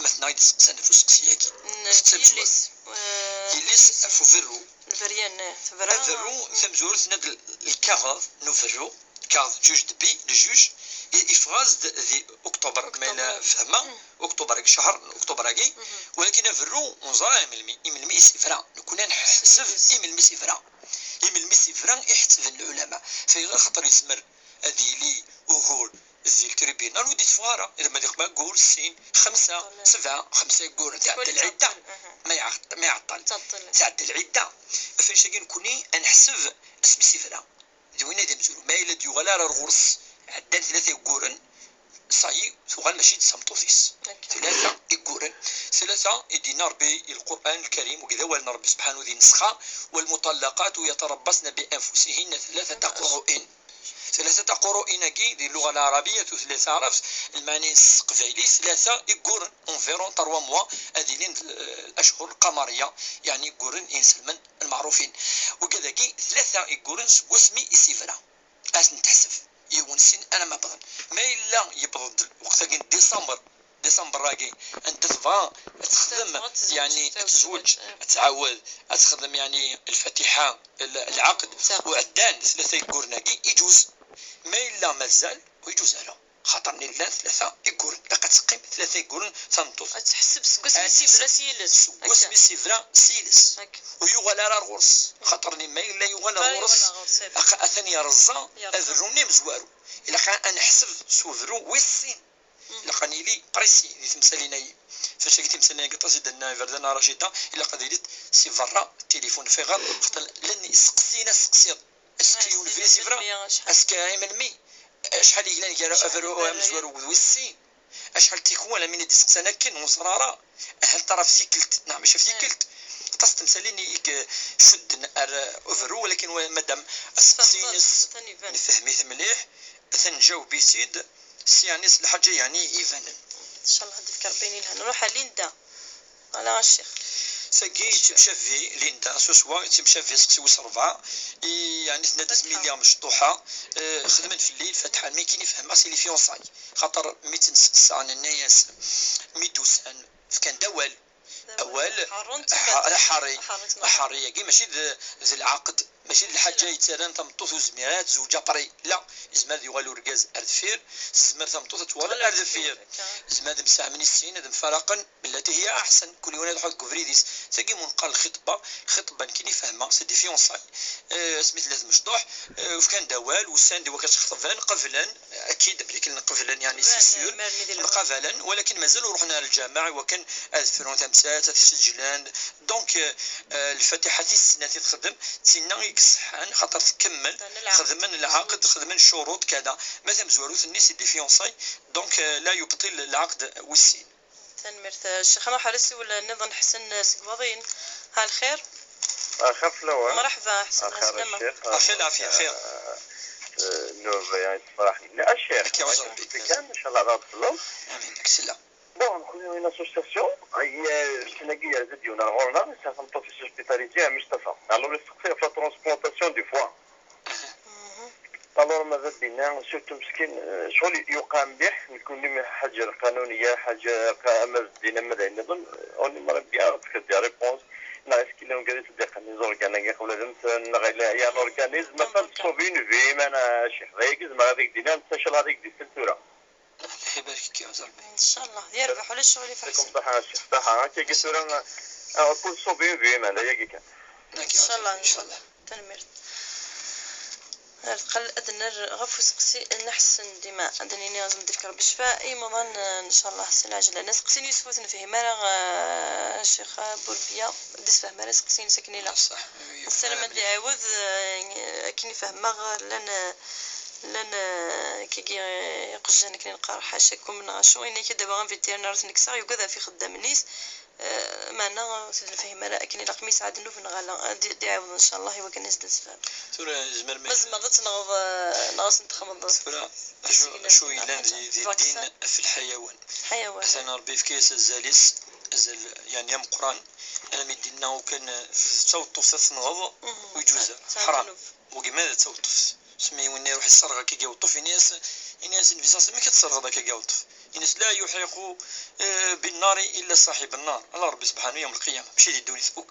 weltma-tneɣ i d-isteqsan ɣef usteqsi-agi. N-, tettazzal yelli-s, eh, yelli-s ɣef uberru. Lberyan, eh, tebra. Aberru, tamezwarut, tenna-d l-, lkaɣeḍ n uberru, lkaɣeḍ, juge de paix, le juge, i-, yeffeɣ-as-d di Octobre, ma yella fehmeɣ, Octobre, deg ccher n Octobre-agi, walakin aberru ur neẓri ara imelmi, imelmi i s-yebra. Nekkni ad nḥesseb imelmi i s-yebra. Imelmi i s-yebra i ḥettben lɛulama. Fayɣer? Xaṭer yezmer ad yili ugur di ltribunal ur d-itteffeɣ ara. Ilaq ma d-iqma ugur, sin, xemsa, sebɛa, xemsa iguren. Tɛedda lɛidda. Ma iɛeṭ-, ma iɛeṭṭel. Tɛedda lɛidda. Ɣef wannect-agi nekkni ad neḥseb asmi i s-yebra. D winna i d amezwaru. Ma yella d-yuɣal ara ar ɣur-s, ɛeddan tlata iguren, ça y est, tuɣal mačči d tameṭṭut-is. Tlata iguren. Tlata i d-yenna Rebbi i Lqur'an Lkarim, wagi d awal n Rebbi subḥanu di nnessxa: "والمطلقات يتربصن بأنفسهن ثلاثة قروء." Tlata qru'in-agi, di lluɣa lɛarabiya, tutlayt taɛrabt, lmeɛna-ines s teqbaylit, tlata iguren, environ trois mois, ad ilin d, eh, lacḥur lqamariya, yeɛni iguren inselmen lmeɛrufin. Wigad-agi, tlata iguren seg wasmi i s-yebra. Ad ten-teḥseb, yiwen, sin, alamma wwḍen. Ma yella yewweḍ-d lweqt-agi n décembre, décembre-agi, anda tebɣa ad texdem, yeɛni ad tezweǧ, ad tɛawed, ad texdem, yeɛni, lfatiḥa, l-, lɛaqed, u ɛeddan tlata iguren-agi, iǧuz. Ma yella mazal, ur iǧuz ara. Xaṭer nni llan tlata iguren. Ilaq ad teqqim tlata iguren tameṭṭut. Ad teḥseb seg wasmi i s-yebra s yiles. Seg wasmi i s-yebra s yiles. Ur yuɣal ara ar ɣur-s. Xaṭer nni ma yella yuɣal ar ɣur-s, aq-, atan yerẓa aberru-nni amezwaru. Ilaq ad neḥseb s uberru wis sin. Ilaq ad nili précis di temsalin-ayi. Ɣef wannect-agi, timsalin-agi aṭas i d-tenna iberdan Racida, ilaq ad ilint si berra tilifun. Fayɣer? Xaṭer llan isteqsiyen asteqsi: est-ce que yiwen fell-i s-yebra? Est-ce que imelmi? Acḥal i yellan gar aberru amezwaru d wis sin? Acḥal tikwal am win i d-isteqsan akken, ur neẓri ara. Hal tara ɣef tikkelt neɣ mačči ɣef tikkelt? Aṭas n temsalin i icudden ar uberru, walakin wa-, madam asteqsi-ines nefhem-it mliḥ, atan nǧaweb-itt-id s, yeɛni, s lḥaǧa, yeɛni, ibanen. Ncallah ad d-ifk Rebbi ayen yelhan. Nruḥ ar Linda. Ala a ccix. Tagi yettemcabi Linda, swaswa, yettemcabi aseqsi wis rebɛa, i, yeɛni, tenna-d asmi lliɣ mecṭuḥa, eh, xedmen fell-i lfatiḥa, almi akken i fehmeɣ c'est les fiançailles. Xaṭer mi tt-nesteqsa, nenna-yas, mi d-usan, fkan-d awal, Awal, ḥerrent, ḥa-, ḥerri. Ḥerrent. Ḥerri-agi mačči d, d lɛaqed, mačči d lḥaǧa yettarran tameṭṭut ur zmireɣ ad tezweǧ après. La, yezmer ad yuɣal urgaz ar deffir, tezmer tameṭṭut ad tuɣal ar deffir. Akka. Yezmer ad mseɛmen i sin, ad mfaraqen, بالتي هي أحسن، kul yiwen ad iruḥ deg ubrid-is. Tagi mu neqqar lxitba, lxitba nekkini fehmeɣ, c'est des fiançailles. Eh, asmi tella tmecṭuḥ, eh, ufkan-d awal, usan-d i wakken ad xeṭben, qeblen, akid belli kan qeblen, yeɛni, c'est sûr, mqabalen, walakin mazal ur ruḥen ar lǧameɛ i wakken ad frun tamsalt, ad t-seǧlen. Donc, eh, eh, lfatiḥa tis snat i texdem, d tinna i iṣeḥḥan, xaṭer tkemmel, xedmen lɛaqed, xedmen ccuruṭ, kada. Ma tamezwarut-nni, c'est des fiançailles, donc, eh, la yebṭil lɛaqed wis sin. Tanemmirt, eh, Ccix. Nruḥ ar usiwel nniḍen, Ḥsen, eh, seg Waḍiyen. Ha lxir. Axir fell-awen. Mreḥba, Ḥsen, axir a Ccix. Axir, lɛafya, xir. Eh, eh, nnuba-a yessefraḥen. A Ccix, akka, kan, inchallah, ad tfellem. Amin, deg sella. Bon, nekkni une association, eh, ssnagi yerza-d yiwen ar ɣur-neɣ, yesɛa tameṭṭut-is hospitalisée, ɛemmi Ctafa. Alors, yesteqsi ɣef la transplantation du foie. Alors, ma d ad d-iniɣ, surtout meskin, eh, ccɣel yuqa mliḥ, nekkni mi ḥaǧa lqanuniya, ḥaǧa qa-, ama d ddin, ama d ayen nniḍen, on aimerait bien, parce que des réponses, neɣ est-ce que llan wigad i ttṣeddiqen les organes-agi qbel ad mmten, neɣ yella, il y a un organisme, afin de sauver une vie, ma a Ccix. D ayagi zemreɣ ad ak-d-iniɣ, netta ncallah ad ak-d-isel tura. Llah ibarek-ik ya Rebbi. Ncallah, yerbeḥ ulac ccɣel ifaḥsen. Ṣaḥa, a Ccix, ṣaḥa. Akka-agi tura, ah, pour sauver une vie, ma d ayagi kan. Ncallah, ncallah. Tanemmirt. Ar teqqel ad nerr ɣef useqsi n Ḥsen dima. Ad d-nini ad m-d-ifk Rebbi ccfa. Imaḍan, eh, ncallah, s lɛejla. Aseqsi n Yusef ur t-nefhim ara, eh, Ccix Burbiya. Ur d-isefhem ara aseqsi-ines akken ilaq. Ṣaḥ. Nessaram ad d-iɛiwed, eh, akken i fehmeɣ, llan, eh, llan, eh, kigi, eh, iqjan akken i neqqar, ḥacakum neɣ acu, yenna-k ad d-awiɣ un vétérinaire ad t-nekkseɣ, yugad ɣef ixeddamen-is, eh, meɛna ur t-id-nefhim ara akken ilaq, mi yesɛa ddnub neɣ ala, ad d-, d-iɛiwed, ncallah, i wakken ad s-d-nessefhem. Tura, yezmer ma, ma tzemreḍ ad tenɣeḍ, eh, neɣ ad sen-texmeḍ. Tura, acu, acu yellan di, di ddin ɣef lḥayawan? Lḥayawan. Atan Rebbi yefka-yas azal-is, azal, yeɛni, ameqqran, alammi d-inna ukan, eh, d taweṭṭuft ad tenɣeḍ, mhm, ur iǧuz ara. Tesɛa ḥram. Ddnub. Wagi ma d taweṭṭuft. Smi win iruḥ iṣerɣ akkagi aweṭṭuf, ini-as, ini-as Nnbi ṣalla Llahu ɛalayhi wa sallam, "Amek ad tesserɣeḍ akkagi aweṭṭuf?" Ini-as, "La yuḥriqu, eh, bin-nari illa ṣaḥib n-nar." Ala Rebbi subḥanahu yawm lqiyama, mačči di ddunit akk.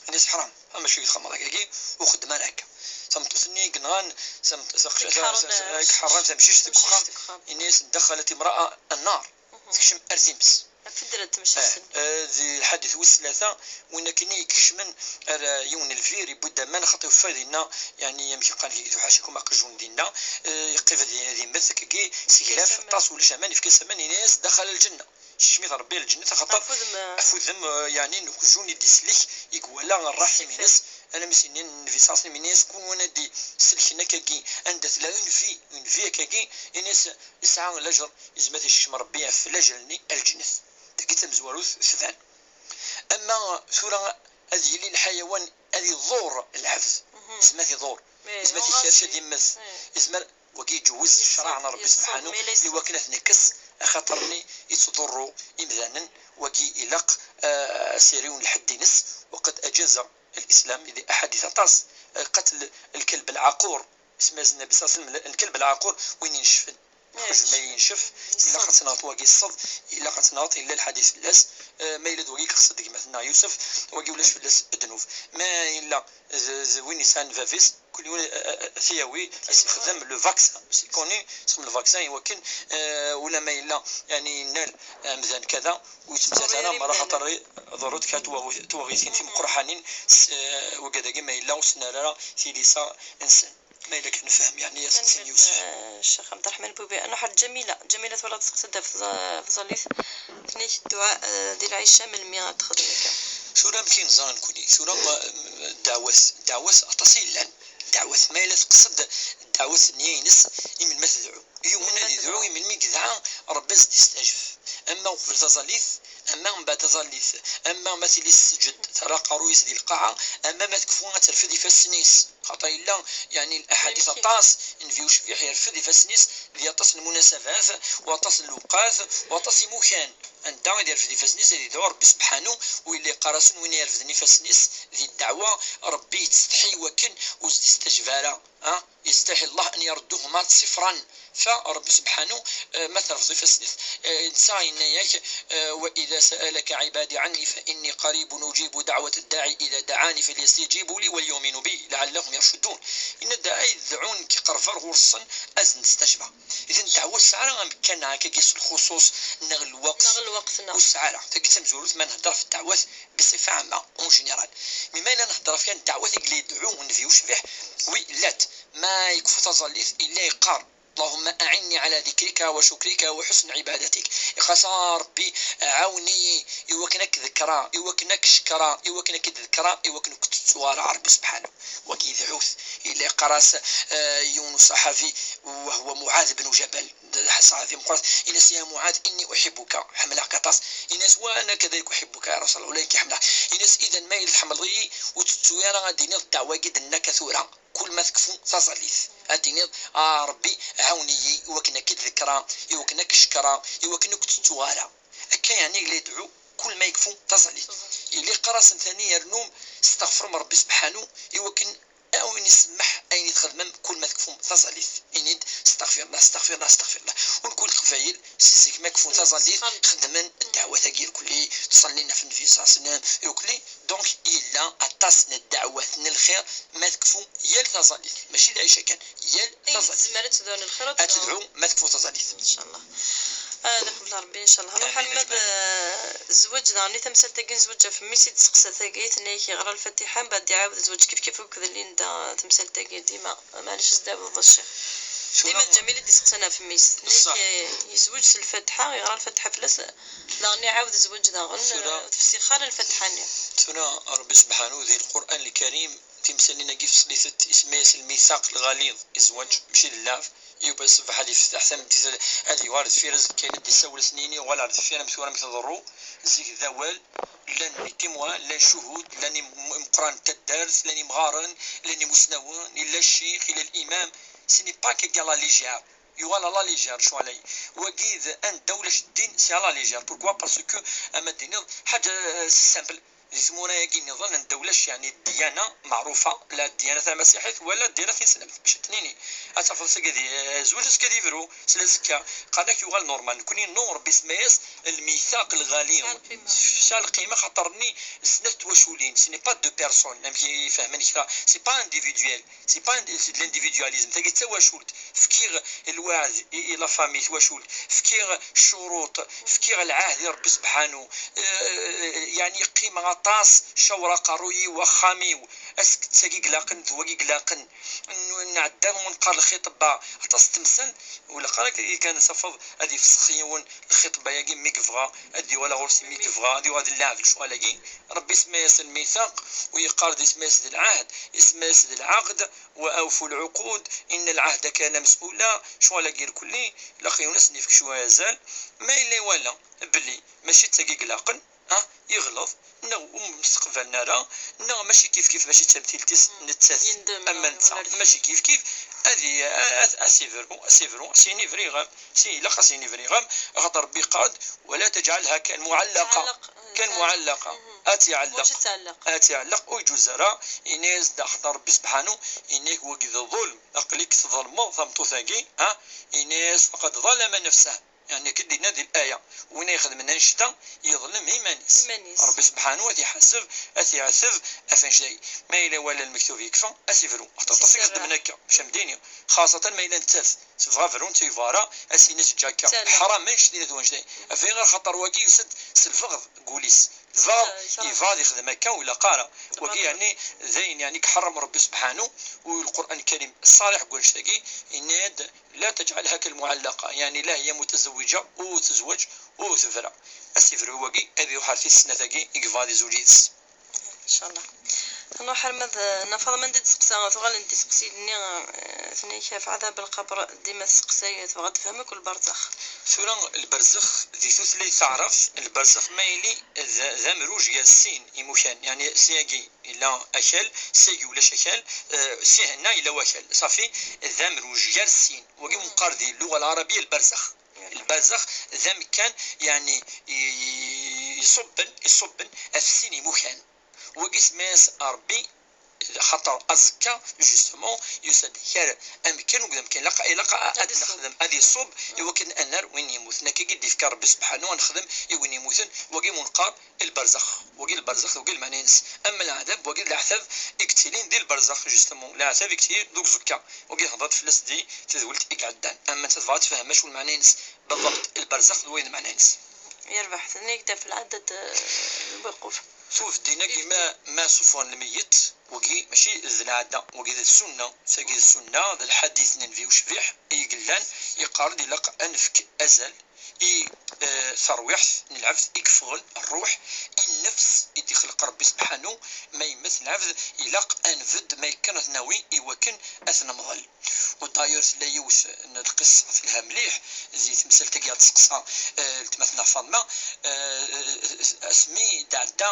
Ini-as, "Ḥram, a mačči txedmeḍ akkagi, ur xeddem ara akka." Tameṭṭut-nni i yenɣan, tameṭ-, taqc-, i iḥeṛṛen, ta-, ta-, i iḥeṛṛen tamcict deg uxxam, ini-as, "Daxalat imra'a n-nar." Mhm. Tekcem ar times. Afudra n temcict. Eh, eh, di lḥadit wis tlata, win akken i ikecmen ar, eh, yiwen n lbir, yewwi-d aman, xaṭi yufa dinna, yeɛni, amek i qqaren, kiki tuḥac akum aqjun dinna, eh, yeqqim ad, ad immet, akkagi, seglaf, aṭas, ulac aman, yefka-as aman, yenna-yas, "Daxal lǧenna." Yekcem-it Rebbi ar lǧennet, axaṭer afudem, eh, afudem, eh, yeɛni, n uqjun i d-isellek, i iwala rraḥim-ines, alammi s-, yenna Nnbi ṣalla Llahu ɛalayhi wa sallam, yenna-yas, "Kul win ad d-isellken akkagi, anda tella une vie, une vie akkagi, yenna-yas, yesɛa lajer, yezmer ad t-yekcem Rebbi ɣef lajer-nni ar lǧennet." Tagi d tamezwarut tban. Ama tura ad yili lḥayawan ad iḍur lɛebd, mhm, yezmer ad t-iḍur, eh, yezmer ad t-ikerrec ad immet, eh, yezmer, wagi iǧewwez ccṛeɛ n Rebbi subḥanahu, i wakken ad t-nekkes, axaṭer-nni yettḍurru imdanen, wagi ilaq, eh, ad s-yerr yiwen lḥedd-ines, وقد أجاز الإسلام di aḥadit aṭas, eh, qatl lkelb lɛaqur, isem-as Nnbi ṣalla Llahu ɛalayhi wa sallam, lkelb lɛaqur, win ineccfen. Ih, aqjun ma yencef, ilaq ad tenɣeḍ wagi ṣṣeḍ, ilaq ad tenɣeḍ, yella lḥadit fell-as, eh, ma yella d wagi i yeqsed gma-tneɣ Yusef, wagi ulac fell-as ddnub. Ma yella d, d win yesɛan bab-is, kul yiwen, eh, eh, ad t-yawi, ad s-yexdem le vaccin, c'est connu, isem le vaccin, i wakken, eh, ula ma yella, yeɛni, yenna-d amdan kada, ur yettmettat ara, meṛṛa, xaṭer iḍerru-d kra n twaɣi-, twaɣitin timeqqraḥanin, s, eh, wigad-agi ma yella ur ttnal ara tilisa-nsen. Ma yella kan nefhem, yeɛni, aseqsi n Yusef. Tanemmirt, eh, Ccix Ɛebderreḥman Bubi. Nruḥ ar Ǧamila. Ǧamila, twalaḍ, teseqsa-d ɣef tẓa-, tẓallit. Tenna-k dduɛa, eh, di lɛica, melmi ad texdem akka? Tura, amek i neẓra nekkni? Tura, eh, ddeɛwat, ddeɛwat aṭas i yellan. Ddeɛwat, ma yella teqsed ddeɛwat, nniya-ines, i melmi ad tedɛu. Yiwen ad idɛu i melmi i yedɛa, Rebbi ad s-d-yestajeb. Ama uqbel taẓallit, ama mbeɛd taẓallit, ama ma tili tesǧed, terra aqerruy-is di lqaɛa, ama ma tekfu ad terfed ifassen-is. Xaṭer yella, yeɛni, laḥadit aṭas, nnbi ucbiḥ yerfed ifassen-is di aṭas n lmunasabat, u aṭas n lewqat, u aṭas imukan. Anda i d-yerfed ifassen-is, ad yedɛu Ṛebbi sebḥanu, u yella yeqqar-asen win yerfden ifassen-is di ddeɛwa, Ṛebbi yettsetḥi i wakken ur s-d-istajeb ara. Ha? يستحي الله أن يردهما صفرا. Fa Ṛebbi sebḥanu, eh, ma terfeḍ ifassen-is, eh, netta yenna-yak, eh, وإذا سألك عبادي عني فإني قريب أجيب دعوة الداعي إذا دعاني فليستجيبوا لي وليؤمنوا بي لعلهم يرشدون. Yenna-d, ay dɛun nekk qerbeɣ ɣur-sen, ad sen-d-stajbeɣ. Idan ddeɛwa ur tesɛi ara amekkan akka s lxuṣuṣ neɣ lweqt. Neɣ lweqt, neɣ. Ur tesɛi ara. Tagi d tamezwarut ma nhedder ɣef ddeɛwat بصفة عامة, en général. Mi ma yella nhedder ɣef kan ddeɛwat i yella yedɛu nnbi ucbiḥ, wi llant. Ma yekfu taẓallit, yella yeqqar: اللهم أعني على ذكرك وشكرك وحسن عبادتك. Iqqar-as: a Ṛebbi, ɛawen-iyi i wakken ad k-ḍekkreɣ, i wakken ad k-cekkreɣ, i wakken ad k-id-ḍekkreɣ, i wakken ur k-ttettuɣ ara, a Ṛebbi sebḥanu. Wagi yedɛu-t, yella yeqqar-as, eh, yiwen uṣaḥabi, وهو معاذ بن جبل, d ṣaḥabi meqqret, yenna-as: يا معاذ إني أحبك, ḥemmleɣ-k aṭas. Yenna-as: وأنا كذلك أحبك يا رسول الله, ula nekk ḥemmleɣ. Yenna-as: إذا ma yella tḥemmleḍ-iyi, ur tettu ara ad d-tiniḍ ddeɛwa-agi d-nenna akka tura. Kul ma tekfu taẓallit, ad d-tiniḍ: a Ṛebbi, ɛawen-iyi i wakken ad k-id-ḍekkreɣ, i wakken ad k-cekkreɣ, i wakken ur k-ttettuɣ ara. Akka yeɛni yella yedɛu kul ma yekfu taẓallit. Yella yeqqar-asen tani: rnum, steɣfrem Ṛebbi sebḥanu, i wakken a wen-isemmeḥ ayen i txedmem kul ma tekfum taẓallit. Ini-d: استغفر الله, استغفر الله, استغفر الله. U nekk Leqbayel, si zik ma kfun taẓallit, xeddmen ddeɛwat-agi irkelli, ttṣallin ɣef Nnbi صلى الله عليه وسلم, irkelli. Donc, yella aṭas n ddeɛwat n lxir ma tekfu yal taẓallit. Mačči d Ɛica kan, yal taẓallit. Tezmer ad tedɛu n lxir, ad tedɛu ma tekfu taẓallit. Incallah. Ad iqbel Ṛebbi, incallah. Amin, Muḥemmed, ajmaɛin. Eh, zzwaǧ daɣen, i tamsalt-agi n zzwaǧ ɣef mmi-s i d-testeqsa tagi, tenna-yak yeɣra Lfatiḥa, mbeɛd iɛawed zzwaǧ kifkif akked Linda, tamsalt-agi dima. Maɛlic, zdabuḍ a ccix. Tura dima d Ǧamil i d-iseqsan ɣef mmi-s. Tenna-yak, eh, yezweǧ s Lfatiḥa, yeɣra Lfatiḥa fell-as, daɣen iɛawed zzwaǧ daɣen, tura, eh, ur tefsix ara Lfatiḥa-nni. Tura Ṛebbi sebḥanu di Lqur'an Lkarim, timsalin-agi feslitet, isemma-yas lmithaq lɣaliḍ i zzwaǧ, mačči d llɛeb. Yuba ṣṣbeḥ ad ifteḥ tameddit, ad yuɣal deffir azekka, ad d-isawel ass-nni, yuɣal ar deffir, am tura mi tḍerru. Zik d awal, llan les témoins, llan ccuhud, llan im-, imeqqranen n taddart, llan imɣaren, llan imusnawen, illa ccix, illa l'imam. Ce n'est pas quelque à la légère. Yuɣal à la légère ccɣel-agi. Wagi d anda ulac ddin, c'est à la légère. Pourquoi? Parce que, ama d-tiniḍ, ḥaǧa, euh, simple. Di tmura-agi nniḍen anda ulac, yeɛni, ddiyana meɛrufa, la ddiyana tamasiḥit wala ddiyana tislemt, bac ad tnini. Ad tafeḍ s-agi di, eh, zzwaǧ azekka ad yebru, s lazekka, qqaren-ak yuɣal normal. Nekni, non, Ṛebbi isemma-yas lmithaq lɣaliḍ. Tesɛa lqima. Tesɛa lqima xaṭer-nni snat twaculin, ce n'est pas deux personnes, amek i fehmen kra, c'est pas individuel. C'est pas un, c'est de l'individualisme. Tagi d tawacult. Fkiɣ lweɛd i, i la famille, twacult. Fkiɣ ccuruṭ. Fkiɣ lɛahd i Ṛebbi sebḥanu. Eh, yeɛni qqimeɣ aṭas, cawreɣ aqerruy-iw, axxam-iw. Ass-agi ilaqen d wagi ilaqen. N-, nɛedda nqer lxiṭba. Aṭas n temsal. Ur ilaq ara kan ad tafeḍ ad ifsex yiwen lxiṭba-agi mi yebɣa, ad yuɣal ɣur-s mi yebɣa, ad yuɣal d lɛebd lecɣal-agi. Ṛebbi isemma-yas lmithaq, u yeqqar-d isemma-yas d lɛahd, isemma-yas d lɛaqd, وأوفوا العقود إن العهد كان مسؤولا. Ccɣel-agi irkelli, ilaq yiwen ad sen-yefk cwiya azal. Ma yella iwala belli mačči d tagi i ilaqen, ah, yeɣleḍ, neɣ ur mseqbalen ara, neɣ mačči kifkif, mačči d tamtilt-is nettat, yendem, ama netta, mačči kifkif, ad i-, a-, a-, a s-ibru, a s-ibru, a s-yini briɣ-am, si ilaq a s-yini briɣ-am, axaṭer Ṛebbi yeqqar-d: ولا تجعلها كالمعلقة. كالمعلقة. Mhm. Ad tt-iɛelleq. Ad tt-iɛelleq, ur yeǧǧuz ara. Ini-as-d axaṭer Ṛebbi sebḥanu, ini-ak wagi d ḍulm, aql-ik tḍelmeḍ tameṭṭut-agi, ha? Ini-as: فقد ظلم نفسه. Yeɛni, akken d-yenna di laya, win ay ixedmen annect-a, yeḍlem iman-is. Iman-is. Ṛebbi sebḥanu ad t-iḥaseb, ad t-iɛeteb ɣef annect-agi. Ma yella iwala lmektub yekfa, ad s-ibru. Aṭas i ixeddmen akka, mačči am dini. Xaṣatan ma yella nettat tebɣa berru, netta yebɣa ara, ad s-yini s ǧaka. Ḥram annect-agi, d annect-agi. Ɣef wagi, axaṭer wagi yusa-d s lbeɣḍ deg wul-is. Lbeɣḍ, yebɣa ad yexdem akka, ur ilaq ara. Wagi, yeɛni, d ayen, yeɛni, iḥeṛṛem Ṛebbi sebḥanu, u Lqur'an Lkarim ṣṣariḥ deg wannect-agi, yenna-d: لا تجعلها كالمعلقة، يعني لا هي متزوجة وتزوج وتبرى. Asifru wagi ad iruḥ ar tis snat-agi i yebɣa ad izweǧ yid-s. Ncallah. Nruḥ arma d Nna Faḍma anda d-testeqsa, tuɣal n tiseqsiyin-nni, eh, tenna-k ɣef ɛadab lqabr, dima tesseqsay, tebɣa ad tefhem akk lberzex. Tura lberzex di tutlayt taɛrabt, lberzex ma yili d, d amruj gar sin imukan, yeɛni siyagi yella akal, siyagi ulac akal, eh, si henna yella wakal. Ṣafi, d amruj gar sin. Wagi meqqar di lluɣa lɛarabiya lberzex. Lberzex d amkan, yeɛni, i-, i-, iṣubben, iṣubben ɣef sin imukan. Wagi semma-yas Ṛebbi, xaṭer aẓekka, justement, yusa-d gar amkan akked amkan. Ilaq, ilaq ad nexdem, ad iṣubb, i wakken ad nerr win yemmuten. Akka i d-ifka Ṛebbi sebḥanu, ad nexdem i win yemmuten, wagi mu neqqar lberzex. Wagi lberzex, wagi lmeɛna-ines. Ama leɛdab, wagi d leɛtab i yettilin di lberzex, justement. Leɛtab i yettilin deg uẓekka. Wagi hedṛet fell-as di tedwilt i iɛeddan. Ama netta tebɣa ad tefhem acu lmeɛna-ines, بالضبط, lberzex d wayen lmeɛna-ines. Yerbeḥ, tenna-k-d ɣef lɛadda n lwuquf. Tuf ddin-agi ma, ma suffɣen lmeyyet, wagi mačči d lɛadda, wagi d ssunna, tagi d ssunna, d lḥadit n Nnbi ucbiḥ i yellan, yeqqar-d ilaq ad nefk azal i, eh, terwiḥt n lɛebd i yeffɣen, ṛṛuḥ, i nnefs i d-ixleq Ṛebbi sebḥanu, ma yemmet lɛebd, ilaq ad nbedd ma yekker ad t-nawi i wakken ad t-nemḍel. U d'ailleurs tella yiwet n lqissa telha mliḥ di temsalt-agi i ɣ-d-testeqsa, eh, weltma-tneɣ Faḍma, eh, asmi d-tɛedda,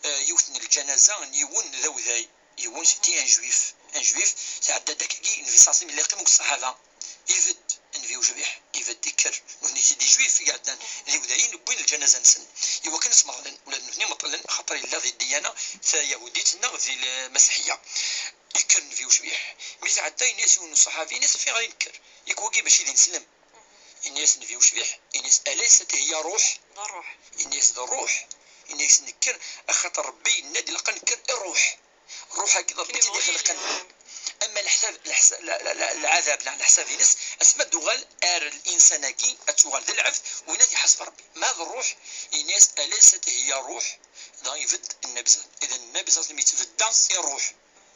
eh, yiwet n lǧanaza n yiwen d awday, yiwen, c'était un juif, un juif, tɛedda-d akkagi, Nnbi ṣalla Llahu ɛalayhi wa sallam yella yeqqim akked ṣṣaḥaba, ibedd Nnbi ucbiḥ, ibedd, ikker, nutni c'est des juifs i iɛeddan d iwdayen, wwin lǧanaza-nsen i wakken ad smeḍlen, ula d nutni meṭṭlen, axaṭer yella di ddiyana tayahudit neɣ di lmasiḥiyya. Ikker Nnbi ucbiḥ. Mi tɛedda, yenna-yas yiwen n uṣaḥabi, yenna-yas: "Ɣef ayɣer i nekker? Yak wagi mačči d ineslem." Yenna-yas Nnbi ucbiḥ, yenna-yas: "Alaysat hiya ṛṛuḥ?" D ṛṛuḥ. Yenna-yas: "D ṛṛuḥ." Yenna-yas: "Nekker, axaṭer Ṛebbi yenna-d ilaq ad nekker i ṛṛuḥ. Ṛṛuḥ-agi d Ṛebbi i t-id-ixelqen." Ama leḥsab, leḥsa-, la, la, la, lɛadab neɣ leḥsab-ines, asma d-uɣal ar linsan-agi, ad tuɣal d lɛebd, win ad iḥaseb Ṛebbi. Ma d ṛṛuḥ, yenna-yas: "Alaysat hiya ṛṛuḥ?" Dɣa ibedd Nnbi ṣalla Llahu ɛalayhi wa sallam. Idan Nnbi ṣalla Llahu ɛalayhi wa sallam yettbedda i ṛṛuḥ.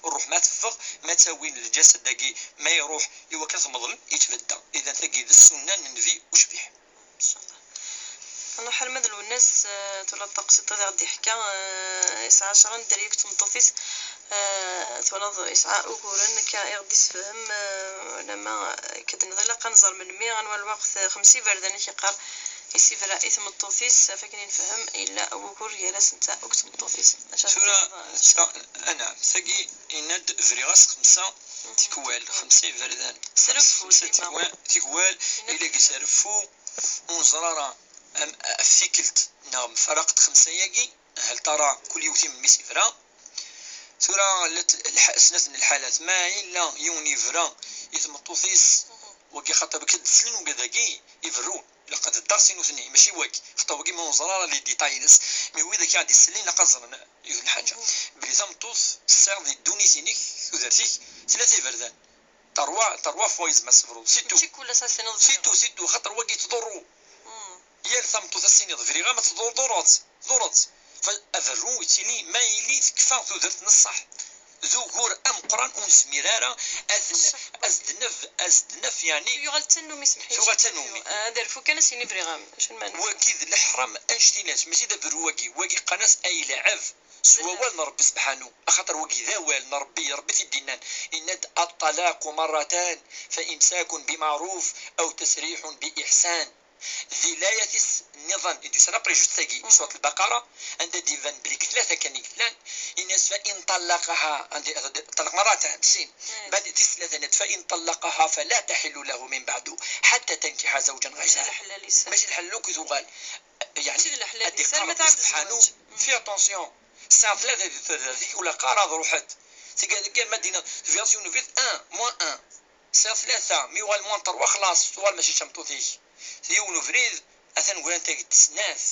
Ṛṛuḥ ma teffeɣ, ma ttawin lǧasad-agi, ma iṛuḥ, i wakken ad t-meḍlen, yettbedda. Idan tagi d ssunna n Nnbi ucbiḥ. Ncallah. Nruḥ arma d Lwennas, eh, twalaḍ taqsiṭ-a i ɣ-d-yeḥka, eh, yesɛa ɛecra n dderya akked tmeṭṭut-is, eh, twalaḍ yesɛa uguren, akka i ɣ-d-isefhem, eh, lama, eh, akka d-nniḍ ilaq ad nẓer melmi, anwa lweqt, eh, xemsa iberdan i k-yeqqar isibra i tmeṭṭut-is, ɣef akken i nefhem, yella wugur gar-as netta akked tmeṭṭut-is. Acu ara Tura, tefkeḍ, eh, ta-, anɛam, tagi yenna-d briɣ-as xemsa tikwal, xemsa iberdan. Sreffu, xemsa dima. Tikwal, tikwal, yenna-d ila deg sreffu, ur neẓri ara am, ɣef tikkelt neɣ mfaraqet xemsa-yagi, hal tara kul yiwet i memmi-s ibra. Tura llant lḥ-, snat n lḥalat. Ma yella yiwen yebra i tmeṭṭut-is, wagi xaṭer wagi d-slen wigad-agi iberrun. Ilaq ad d-dders i nutni, mačči wagi. Xaṭer wagi ma ur neẓri ara les détails-ines, mais wid akka i ɣ-d-isellen ilaq ad ẓren yiwet n lḥaǧa. Belli tameṭṭut tesɛiḍ di ddunit-inek, tudert-ik, tlata iberdan. Trois, trois fois yezmer ad tebruḍ. C'est tout. Mačči kul ass ad tiniḍ c'est tout, c'est tout. Xaṭer wagi yettḍurru. Yal tameṭṭut ad s-tiniḍ briɣ-am, ad tḍurreḍ, tḍurreḍ. Fa aberru yettili ma yili tekfa tudert n ṣṣeḥ. D ugur ameqqran ur nezmir ara ad n-, ad s-d-naf, ad s-d-naf, yeɛni. Yuɣal d tannumi, semḥ-iyi. Tuɣal d tannumi. Ah, ad irfu kan ad s-yini briɣ-am. Acu lmeɛna? Wagi d leḥram annect-ilat, mačči d aberru wagi. Wagi qqaren-as ayleɛɛeb. S wawal n Ṛebbi sebḥanu, axaṭer wagi d awal n Ṛebbi, Ṛebbi t-id-innan, yenna-d: "الطلاق مرتان فإمساك بمعروف أو تسريح بإحسان." Di layat-is nniḍen i d-yusan après juste tagi, i surat Lbaqara, anda d-iban belli deg tlata kan i yellan, yenna-as: "فإن طلقها", anda, ṭṭalaq مرتان, sin. Bad tis tlata yenna-d: "فإن طلقها فلا تحل له من بعد حتى تنكح زوجا غيره." Mačči d leḥlal-is. Mačči d leḥlal akk i tuɣal. Yeɛni, mačči d leḥlal-is, ad iqqar Ṛebbi sebḥanu, fais attention. Sɛiɣ tlata di tudert-ik, ur ilaq ara ad ruḥent. Tigi deg ma d-iniɣ, tebɣiḍ yiwen ubrid, un, moins un. Sɛiɣ tlata, mi yuɣal moins trois, xlaṣ, tuɣal mačči d tameṭṭut-ik. Yiwen ubrid, atan grant-ak-d snat.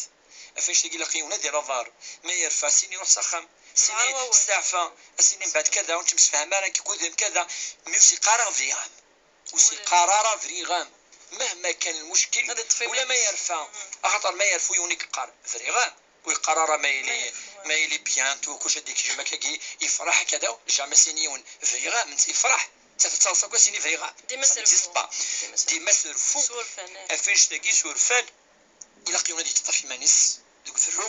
Ɣef annect-agi ilaq yiwen ad yerr aḍar. Ma yerfa, sin iruḥ s axxam. Sin isteɛfa, a sin mbeɛd kada, ur nettemsefham ara, nekk akked-m kada. Mi ur s-iqqar ara briɣ-am. Ur s-iqqar ara briɣ-am. Mahma kan lmuckil, ula ma yerfa. Axaṭer ma yerfu yiwen i yeqqar briɣ-am. Ur yeqqar ara ma yili, ma yili bientôt, kullec ad d-ikjem akkagi, yefṛeḥ kada, jamais s-ini yiwen briɣ-am, netta yefṛeḥ. Netta tettaḍsa akk as-ini briɣ-am. Dima sreffu. Dima sreffu. Ɣef annect-agi surfan. Ilaq yiwen ad yeṭṭef iman-is deg uberru,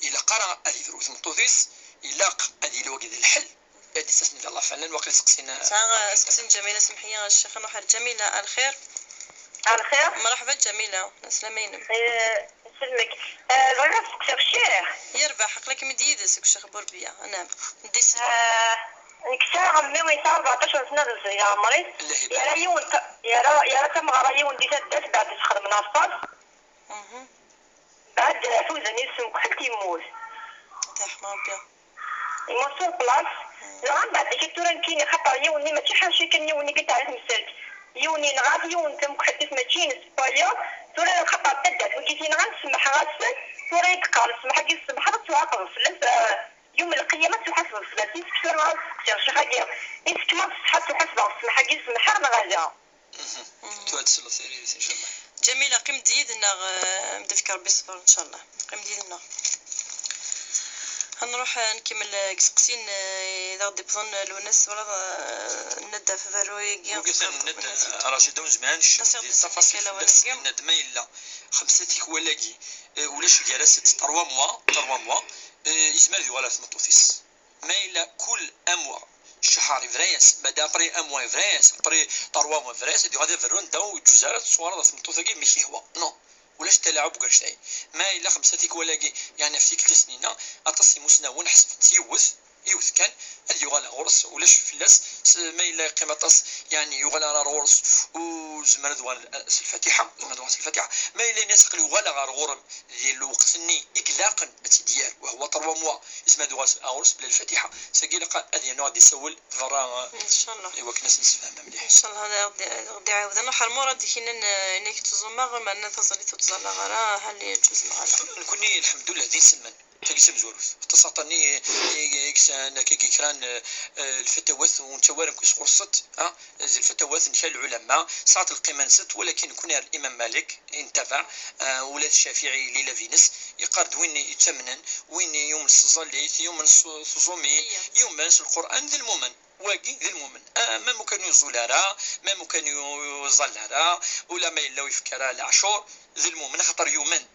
ilaq ara ad yebru i tmeṭṭut-is, Ilaq ad yili wagi d lḥel. Ad d-ittasen di Allah fell-an, waqil seqsin. Sɛa, seqsin Ǧamila, semḥ-iyi a ccix, nruḥ ar Ǧamila, a lxir. A lxir. Mṛeḥba Ǧamila, lɛeslama-inem. Eh, nselmek. Eh, bɣiɣ ad seqsiɣ ccix. Yerbeḥ, aql-akem-id yid-s deg ccix Burbiya, anɛam. Di s- Eh, nekk sɛiɣ mmi yesɛa rbeɛṭac n sna d zzay ɛemṛ-is. Allah ibarak. Yerra yiwen ta-, yerra, yerra tameɣra yiwen di taddart, beɛd i s-xedmen aṭas. Mhm. Beɛd ḥuzan yes-s mekḥelt yemmut. Ad t-yerḥem Rebbi. Yemmut sur place. Dɣa mbeɛd akka tura nekkini, xaṭer yiwen-nni mačči ḥaca kan yiwen-nni i yesɛa tamsalt. Yiwen yenɣa-t, yiwen tamekḥelt-is mačči ines wayeḍ. Tura xaṭer taddart wigi t-yenɣan, semḥeɣ-asen. Tura i d-qqaren semḥ-agi, semḥeḍ ad tuɛaqbeḍ fell-as, eh, yum lqiyama ad tuḥasbeḍ fell-as. Yessefk tura ad seqsiɣ ccix-agi, yessefk ma d ṣṣeḥ ad tuḥasbeɣ semḥ-agi, semḥeɣ neɣ ala? Tura ad tesleḍ tiririt, ncallah. Ǧamila, qqim-d yid-nneɣ, eh, ad m-d-ifk Rebbi ṣṣber, ncallah. Qqim-d yid-nneɣ. Ad nruḥ, eh, ad nkemmel, eh, deg iseqsiyen, eh, i d aɣ-d-iwwḍen, eh, Lwennas, twalaḍ, eh, nenna-d ɣef berru-agi. Wagi atan, nenna-d, eh, Racida, ur nezmir ad necfet di ttafaṣil fell-as, nenna-d ma yella xemsa tikwal-agi, eh, ulac gar-asent trois mois, trois mois, eh, yezmer ad yuɣal ɣer tmeṭṭut-is. Ma yella kul un mois, cchar yebra-yas, bada après un mois yebra-yas, après trois mois yebra-yas, ad yuɣal d aberru n ddaw, ur yeǧǧuz ara ad tettwareḍ ɣer tmeṭṭut-agi mi k-yehwa. Non, ulac talaɛub deg wannect-agi. Ma yella xemsa tikwal-agi, yeɛni ɣef tikkelt-is-nni-nni, aṭas n imusnawen ḥesben-tt yiwet, yiwet kan, ad yuɣal ɣur-s, ulac fell-as, s-, ma yella yeqqim aṭas, yeɛni yuɣal ara ɣur-s, ur zemren ad uɣalen, eh, s lfatiḥa, ur zemren ad uɣalen s lfatiḥa. Ma yella yenna-as aql-i uɣaleɣ ɣer ɣur-m, di lweqt-nni i ilaqen ad tt-id-yerr, wahwa trois mois, yezmer ad yuɣal ɣur-s bla lfatiḥa. Sagi ilaq ad yernu ad d-isawel d berra, eh, Ncallah. Iwakken ad s-nessefhem mliḥ. Ncallah ad aɣ-d-, ad aɣ-d-iɛawed. Ad nruḥ ar Murad, ikinan, eh, yenna-k tuẓumeɣ, meɛna taẓallit ur ttẓallaɣ ara, hal yeǧǧuz neɣ ala. Nekkni, lḥemdullah, d inselmen. Tagi d tamezwarut. Aṭas aṭas n i, i, i yesɛan akka i kra n, eh, lfetawat ur nettawi ara nekk sɣur-sent, ah, d lfetawat n kra n lɛulama, sɛant lqima-nsent, walakin nekkni ar Imam Malik i nettabaɛ, ah, ula d Ccafiɛi yella d bab-ines, yeqqar-d win yettamnen, win yumen s tẓallit, yumen s tuẓumin, yumen s Lqur'an, d lmumen. Wagi d lmumen. Ah, ma mukan ur iẓul ara, ma mukan ur iẓall ara, ula ma yella ur yefki ara leɛcur, d lmumen, axaṭer yumen.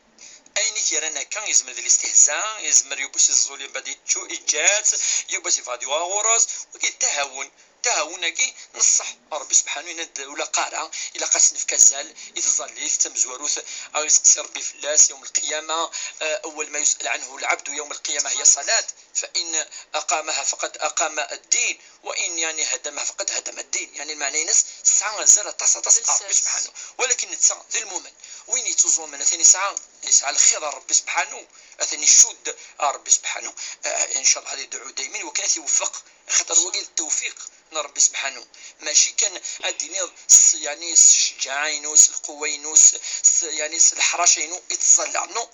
Ayen i t-yerran akka, yezmer d listihza, yezmer yiwwas iẓẓul, mbeɛd yečču, yeǧǧa-tt, yiwwas yebɣa ad yuɣal ɣur-s, wagi d tahawun. Tahawun-agi n ṣṣeḥ. Ṛebbi sebḥanu yenna-d ur ilaq ara, ilaq ad s-nefk azal i tẓallit tamezwarut, a ɣ-iseqsi Ṛebbi fell-as yawm lqiyama, eh, أول ما يسأل عنه العبد يوم القيامة هي الصلاة، فإن أقامها فقد أقام الدين، وإن يعني هدمها فقد هدم الدين. Yeɛni lmeɛna-ines tesɛa azal aṭas, aṭas ɣer Ṛebbi sebḥanu. Walakin netta d lmumen. Win yettuẓumen atan yesɛa, yesɛa lxir ar Ṛebbi sebḥanu, atan icudd ar Ṛebbi sebḥanu. Ah, ncallah ad idɛu daymen iwakken ad t-iweffeq, axaṭer wagi d ttewfiq n Ṛebbi sebḥanu. Mačči kan ad d-tiniḍ s, yeɛni s ccǧaɛa-inu, s lquwwa-inu, s, s, yeɛni s leḥraca-inu i ttẓallaɣ. Non.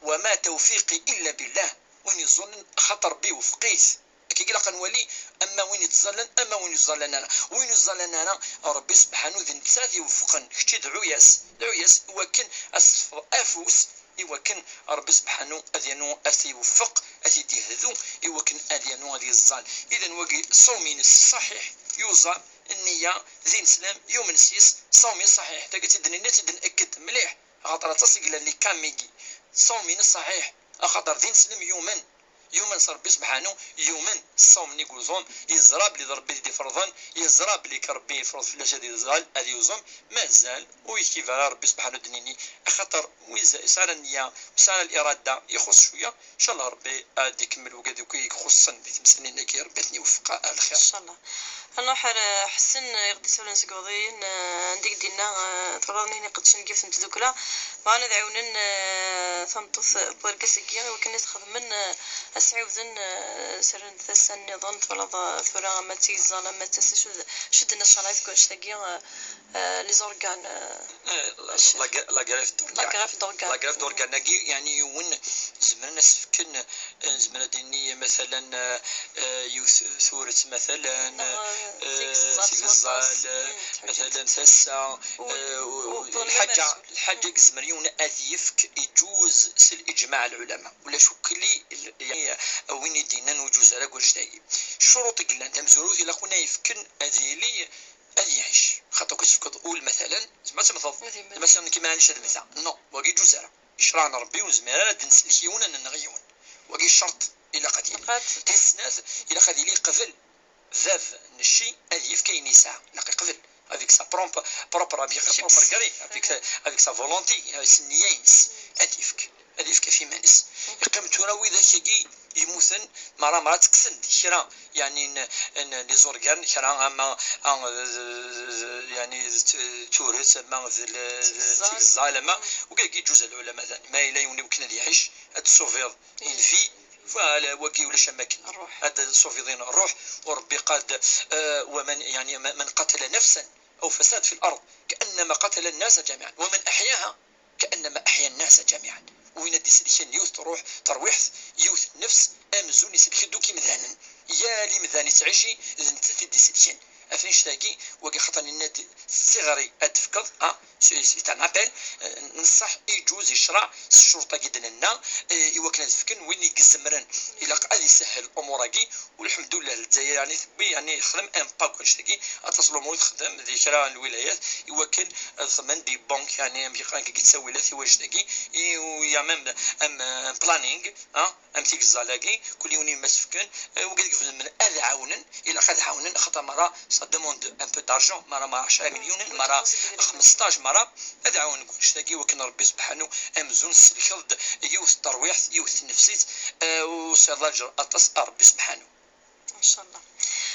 وما توفيقي إلا بالله. Win iẓẓullen, axaṭer Ṛebbi iweffeq-it. Akka i ilaq ad nwali, ama win yettẓallan, ama win ur ẓẓallan ara. Win ur ẓẓallan ara, Ṛebbi sebḥanu d netta i t-iweffqen. Kečč dɛu-yas, dɛu-yas i wakken ad s-tefkeḍ afus, i wakken Ṛebbi sebḥanu ad yernu ad t-iweffeq, ad t-id-ihdu, i wakken ad yernu ad yeẓẓal. Idan wagi ṣṣawm-ines ṣṣaḥiḥ, yuẓam, nniya, d ineslam, yumen s-yes, ṣṣawm-is ṣṣaḥiḥ. Tagi ad tt-id-nini, ad tt-id-nekked mliḥ. Axaṭer aṭas i yellan les cas-agi. Ṣṣawm-ines ṣaḥiḥ, axaṭer d ineslem yumen. Yumen s Ṛebbi sebḥanu, yumen s ṣṣawm-nni i yuẓum, yeẓra belli d Ṛebbi i t-id-iferḍen, yeẓra belli k Ṛebbi yefreḍ fell-as ad iẓal, ad yuẓum, mazal ur yektib ara Ṛebbi sebḥanu ad d-nini, axaṭer win yesɛan nniya, yesɛan lirada, ixuṣ cwiya, ncallah Ṛebbi ad ikemmel wigad akk i ixuṣṣen di temsal-nni-agi, Ṛebbi ad ten-iweffeq ar lxir. Ncallah. Ad nruḥ ar, eh, Ḥsen, eh, i ɣ-d-isawlen seg Uḍiyen, eh, anda i d-yenna, eh, twalaḍ-nni iqeddcen n yiwet n tdukla, bɣan ad ɛiwnen, eh, tameṭṭut n wergaz-agi, i wakken ad t-xedmen, eh, ad s-ɛiwden, eh, sren tasa nniḍen, twalaḍ, eh, tura ama d tigeẓẓal, ama d tasa, acu d, acu d-tenna ccṛeɛ deg wannect-agi, eh, eh, les organes, eh, Eh, la, la, la greffe d'organes. La greffe d'organes. La greffe d'organes-agi, yeɛni yiwen, zemren ad s-fken, eh, zemren ad d-nini, matalen, eh, eh, yiwet turet, matalen, neɣ, eh, eh, tigeẓẓal, tigeẓẓal, eh, mm, matalen, tasa, eh, u, u, u, lḥaǧa, lḥaǧa i yezmer yiwen ad yefk, iǧuz s liǧmaɛ n lɛulama. Ulac ukli, l-, yeɛni, eh, win i d-yennan ur iǧuz ara deg wannect-agi. Ccuruṭ i yellan, tamezwarut, ilaq win ad yefken ad yili ad yeɛic. Xaṭer kul tefkeḍ ul, matalen, zma ad temmteḍ. Ad yemmut. Zma ad nekk ma ɛnic ad mmteɣ. Non, wagi ur iǧuz ara. Ccṛeɛ n Ṛebbi ur nezmir ara ad d-nsellek yiwen, ad nenɣ yiwen. Wagi ccerṭ. Ilaq ad yili. Tis snat, ilaq ad yili yeqbel bab n cci ad yefk ayen yesɛa. Ilaq yeqbel avec sa propre, propre, avec sa propre gré, avec, avec sa volonté, s nniya-ines, ad yefk, ad yefk ɣef yiman-is. Yeqqim tura widak-agi yemmuten, mara mara ttekksen-d kra, yeɛni n, n, n les organes, kra ama, a, yeɛni d t-, turet, ama d l-, d tigẓal, ama, wigi yeǧǧuz lɛulama, ma yella yiwen iwakken ad iɛic, ad d-tsuviḍ une vie, voilà, wagi ulac am wakken. Ad d-tsuviḍ ṛṛuḥ, u Ṛebbi قال, eh, ومن, يعني, من قتل نفسا أو فساد في الأرض كأنما قتل الناس جميعا ومن أحياها كأنما أحيا الناس جميعا. Win ad d-iselken yiwet tṛuḥ, tarwiḥt, yiwet nnefs, amzun iselk-d akk imdanen. Yal imdan ittɛici, d nettat i d-iselken. Ɣef annect-agi, wagi xaṭer nenna-d d tiɣri ad d-tefkeḍ, ha, c'est, c'est un appel, eh, n ṣṣeḥ, iǧuz, yecreɛ, s ccuruṭ-agi d-nenna, eh, i wakken ad fken win i izemren, ilaq ad isahel umur-agi, u lḥemdullah, Lezzayer, yeɛni, tewwi, yeɛni, yexdem un pas deg wannect-agi, aṭas n lumuṛ i texdem di kra n lwilayat, i wakken ad xedmen des banques, yeɛni, amek i qqaren deg ttawilat, i wannect-agi, i, u, il y a même un, un planning, ha, am tigẓal-agi, kul yiwen i ma s-fken, eh, wigad igezzmen ad ɛawnen, ilaq ad ɛawnen, axaṭer mara ça demande un peu d'argent, mara, mara ɛecra milyunen, mara xmesṭac, mara ad ɛawnen deg wannect-agi, wakken Ṛebbi sebḥanu amzun tselkeḍ-d yiwet n terwiḥt, yiwet n tnefsit, eh, u tesɛiḍ laǧer aṭas a Ṛebbi sebḥanu. Ncallah.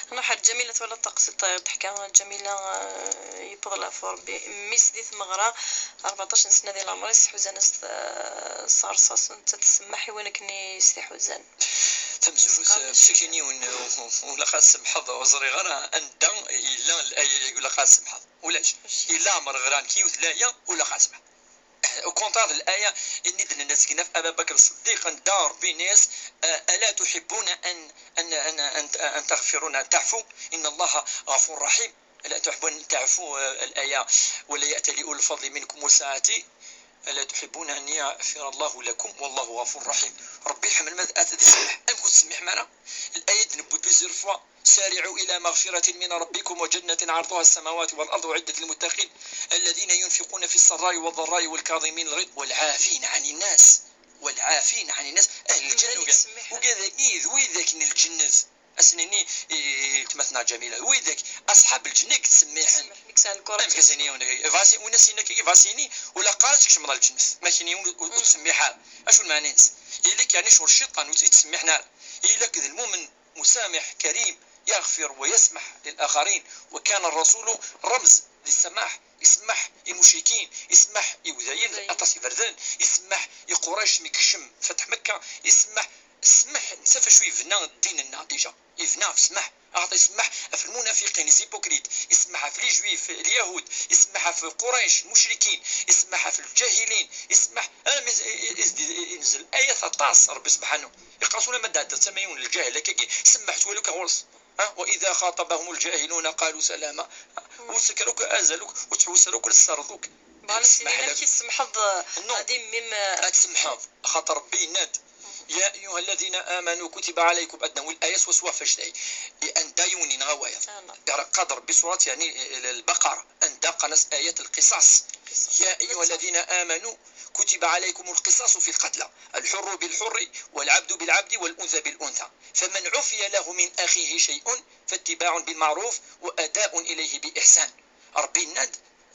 Nruḥ ar Ǧamila, twala taqsiṭ-a i d-teḥka Ǧamila, eh, yewweḍ leɛfu Ṛebbi. Mmi-s di tmeɣra, rbeɛṭac n sna di leɛmer-is, ḥuzan-as, eh, s rṣaṣ, nettat tsemmeḥ i win akken i s-t-iḥuzan. Tamezwarut, eh, mačči kan yiwen, eh, u-, u-, ulaq ad tsemḥeḍ, ur ẓriɣ ara anda yella laya-agi ulaq ad tsemḥeḍ. Ulac. Yella ɛmer ɣran-k yiwet laya, ulaq ad tsemḥeḍ. Au contraire, laya-nni d-nenna seg-naf Aba Bakr Ṣeddiq, anda Ṛebbi yenna-yas, eh, ألا تحبون أن، أن، أن، أن، أن تغفرون، أن تعفوا؟ إن الله غفور رحيم. ألا تحبون أن تعفوا، eh, الآية، ولا يأتل أولو الفضل منكم والسعة، ألا تحبون أن يغفر الله لكم والله غفور رحيم. Ṛebbi iḥemmel ma ad, ad tsemmeḥ. Amek ur tettsemmiḥem ara? Laya d-newwi plusieurs fois. سارعوا إلى مغفرة من ربكم وجنة عرضها السماوات والأرض أعدت للمتقين الذين ينفقون في السراء والضراء والكاظمين الغيظ والعافين عن الناس. والعافين عن الناس. Ahl lǧenna, ugad-agi d widak n lǧennet. Ad sen-nini i, i weltma-tneɣ Ǧamila, widak, aṣḥab lǧenna i yettsemmiḥen. Amek ad sen-nini, win as-yenna akka, ula qqar-as kečč tkecmeḍ ɣer lǧennet. Ma kini ur, ur, ur tettsemmiḥ ara. Acu lmeɛna-ines? Ili-k, yeɛni, ur, ur tettsemmiḥen ara. Ili-k d lmumen مسامح كريم يغفر ويسمح للآخرين، وكان الرسول رمز للسماح. Isemmeḥ i lmucrikin, isemmeḥ i Udayen, aṭas iberdan, isemmeḥ i Qurayc mi yekcem Fatḥ Mekka, isemmeḥ, smeḥ, netta ɣef acu yebna ddin-nneɣ déjà, yebna ɣef smeḥ, axaṭer isemmeḥ ɣef lmunafiqin, les hypocrites, isemmeḥ ɣef les juifs, les yahoud, isemmeḥ ɣef Qurayc, lmucrikin, isemmeḥ ɣef lǧahilin, isemmeḥ, armi i, i, i, i, inzel ayat aṭas Ṛebbi sebḥanu. Iqqar-as ulamma d-tɛeddaḍ tama yiwen n lǧahil akkagi, semmeḥ, twala-k ɣur-s. Ha? وإذا خاطبهم الجاهلون قالوا سلاما. Ur tteg ara akk azal akk, ur ttḥewwis ara akk ad ssardeḍ akk. Bɣan ad sinin amek i tsemḥeḍ, ad immim. Ad tsemḥeḍ, axaṭer Ṛebbi yenna-d: يا أيها الذين آمنوا كتب عليكم، ad d-nawi laya swaswa ɣef wannect-agi. Anda yiwen yenɣa wayeḍ. Ireqqa-d Ṛebbi surat, yeɛni, Lbaqara, anda qqaren-as ayat lqisas. يا أيها الذين آمنوا كتب عليكم القصاص في القتلى، الحر بالحر والعبد بالعبد والأنثى بالأنثى، فمن عفي له من أخيه شيء فاتباع بالمعروف وأداء إليه بإحسان. Ṛebbi yenna-d,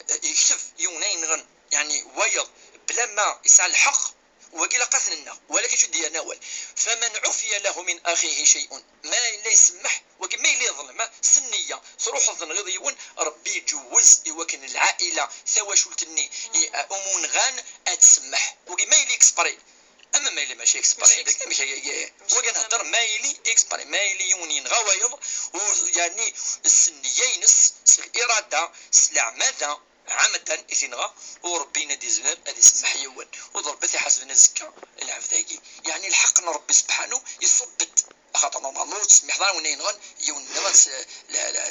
eh, yekteb yiwen ay yenɣen, yeɛni wayeḍ, bla ma yesɛa lḥeqq, wagi ilaq ad t-nenɣ, walakin ur d-yerri awal. فمن عفي له من أخيه شيء. Ma yella isemmeḥ, wagi ma yella yeḍlem, ha, s nniya, truḥeḍ tenɣiḍ yiwen, Ṛebbi iǧewwez i wakken lɛaila, tawacult-nni, i, eh, umi nɣan, ad tsemmeḥ. Wagi ma yella exprès. Ama ma yella mačči exprès, mačči exprès. Amek ay, ay, ay, wagi nhedder ma yili exprès, ma yili yiwen yenɣa wayeḍ, u, yeɛni, s nniya-ines, s lirada, s leɛmada, ɛamdan i t-yenɣa, u Ṛebbi yenna-d yezmer ad isemmeḥ yiwen, u d Ṛebbi ad t-iḥasben azekka lɛebd-agi. Yeɛni lḥeqq n Ṛebbi sebḥanu iṣubb-d, axaṭer normalement ur tettsemmiḥeḍ ara win yenɣan yiwen nniḍen s, la, la,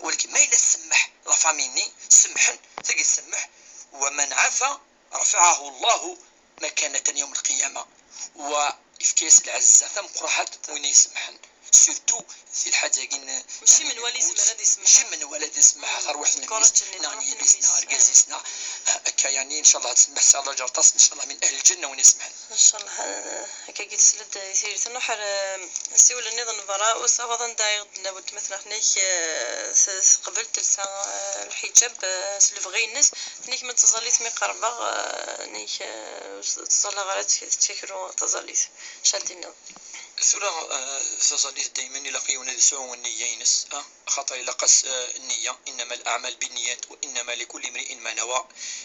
walakin ma yella tsemmeḥ, la famille-nni semmḥen, tagi tsemmeḥ, ومن عفا رفعه الله مكانة يوم القيامة. Wa yefka-yas lɛezza tameqqrant win ay isemḥen. Surtout si lḥaǧa-agi n, mačči menwala izmer ad isemmeḥ. Mačči menwala ad isemmeḥ, mm, tarwiḥt n mmi-s, neɣ n yelli-s, neɣ argaz-is, neɣ, ah, akka, yeɛni, ncallah ad semmeḥ si ṛṛaǧa aṭas, ncallah min ahli lǧenna win isemḥen. Ncallah, eh, akka i tesla-d i tiririt n uḥer, eh, siwel nniḍen berra, usawaḍ anda i ɣ-d-tenna weltma-tneɣ, tenna-k, eh, s-, teqbel telsa, eh, lḥiǧab, eh, s lebɣi-ines, tenna-k ma d taẓallit mi qerbeɣ, eh, tenna-k, eh, ur ttẓallaɣ ara, tettakru taẓallit. Acu ad d-tiniḍ? Tura, eh, taẓallit daymen ilaq yiwen ad yesɛu nniya-ines, ah, axaṭer ilaq-as, eh, nniya, إنما الأعمال بالنيات وإنما لكل امرئ ما نوى.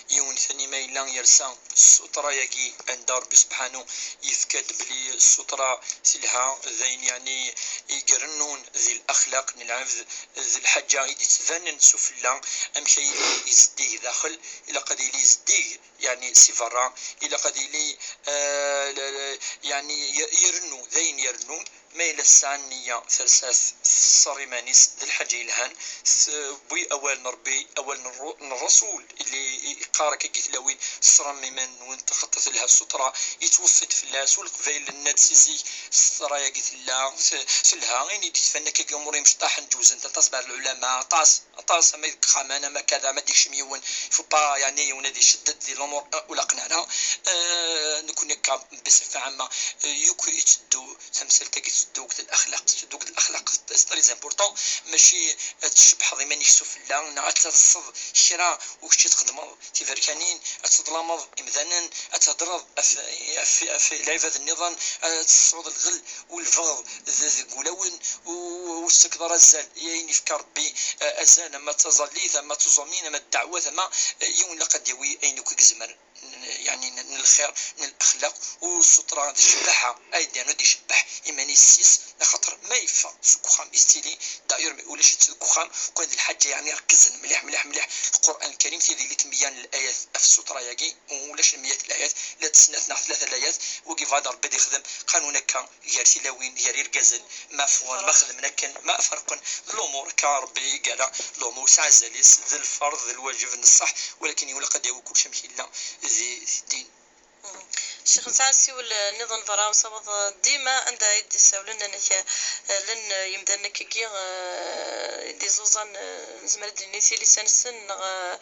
Yiwen tani ma yella yersa ssutra-agi anda Ṛebbi subḥanu yefka-d belli ssutra telha, d ayen yeɛni i irennun di laxlaq n lɛebd, d lḥaǧa i d-yettbanen sufella, amek ay yili zeddig daxel, ilaq ad yili zeddig, yeɛni si berra, ilaq ad yili, eh, la, la, yeɛni y-, irennu, d ayen irennun, ma yella tesɛa nniya tersa-t, tesser iman-is d lḥaǧa yelhan, tewwi awal n Ṛebbi, awal n Ṛṛu-, n Ṛṛasul, illi i-, iqqar akka deg tlawin, ṣṣrem iman-nwen, axaṭer telha ssutra, yettweṣṣi-d fell-as, u Leqbayel nenna-d si zik, ssutra-agi tella, t-, telha, ayen i d-yettban akka deg umur imecṭaḥen, ǧewzen-t aṭas mɛa lɛulama, aṭas, aṭas, ama deg ixxamen, ama kada, ama d-ikcem yiwen, faut pas, yeɛni, yiwen ad icedded di lumuṛ, eh, ur laqen ara. Eh, nekkni akka, bisifa ɛamma, eh, yakk itteddu, tamsalt-agi tetteddu deg laxlaq, tetteddu deg laxlaq, c'est très important, mačči ad tcebḥeḍ iman-ik sufella, neɣ ad terseḍ kra u kečč i txedmeḍ tiberkanin, ad teḍlameḍ imdanen, ad thedreḍ ɣef, ɣef, ɣef lɛibad nniḍen, ad tesɛuḍ lɣel u lbeɣḍ d-, deg wulawen, u-, ur tettakkeḍ ara azal i ayen yefka Rebbi, eh, azal, ama d taẓallit, ama d tuẓamin, ama d ddeɛwat, ama, eh, yiwen ilaq ad d-yawi ayen akk i izemren n, yeɛni n, n lxir, n laxlaq, u ssutra d ccbaḥa, ay d-yernu ad icebbeḥ iman-is s-, axaṭer ma yeffeɣ seg uxxam, yettili, d'ailleurs, ulac-itt deg uxxam, kan d lḥaǧa, yeɛni, rkzen mliḥ, mliḥ, mliḥ Lqur'an Lkarim, tidi lli tmeyya n layat ɣef ssutra-agi, ulac lmeyya n layat, la d snat neɣ tlata layat, wagi bɣa d Rebbi ad ixdem qanun akka, gar tilawin, gar irgazen, ma ffɣen, ma xedmen akken, ma ferqen, d lumuṛ akka Rebbi i yerra lumuṛ s azal-is, d lferḍ, d lwajeb, d ṣṣeḥ, walakin ilaq ad yawi kullec amek yella di, di ddin. Ccix, nesɛa ssiwel, eh, nniḍen berra, nessaweḍ, eh, dima anda i d-ssawlen, amek, eh, llan, eh, yimdanen akkagi, eh, i d-iẓuẓan, eh, nezmer ad d-nini tilisa-nsen, neɣ, eh,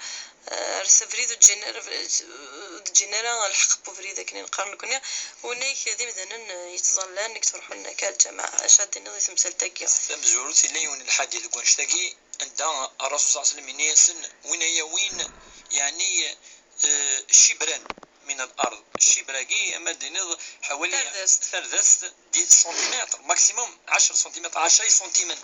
eh, ar s abrid ur d-ǧǧin ara, ur d-ǧǧin ara lḥeqq n ubrid akken i neqqar nekkni, winna-k d imdanen, eh, yettẓallan, i yettruḥun akka ar lǧameɛ. Acu ad d-tiniḍ i temsalt-agi? Tamezwarut, yella yiwen n lḥadit deg wannect-agi, anda Ṛṛasul ṣalla Llahu ɛalayhi wa sallam yenna-yasen, win ay yawin, yeɛni, eh, cibran min al-ard. Cibr-agi, ama d-tiniḍ, ḥawali tardast, tardast, dix centimètres, maximum ɛecra centimètres, ɛecra isantimen.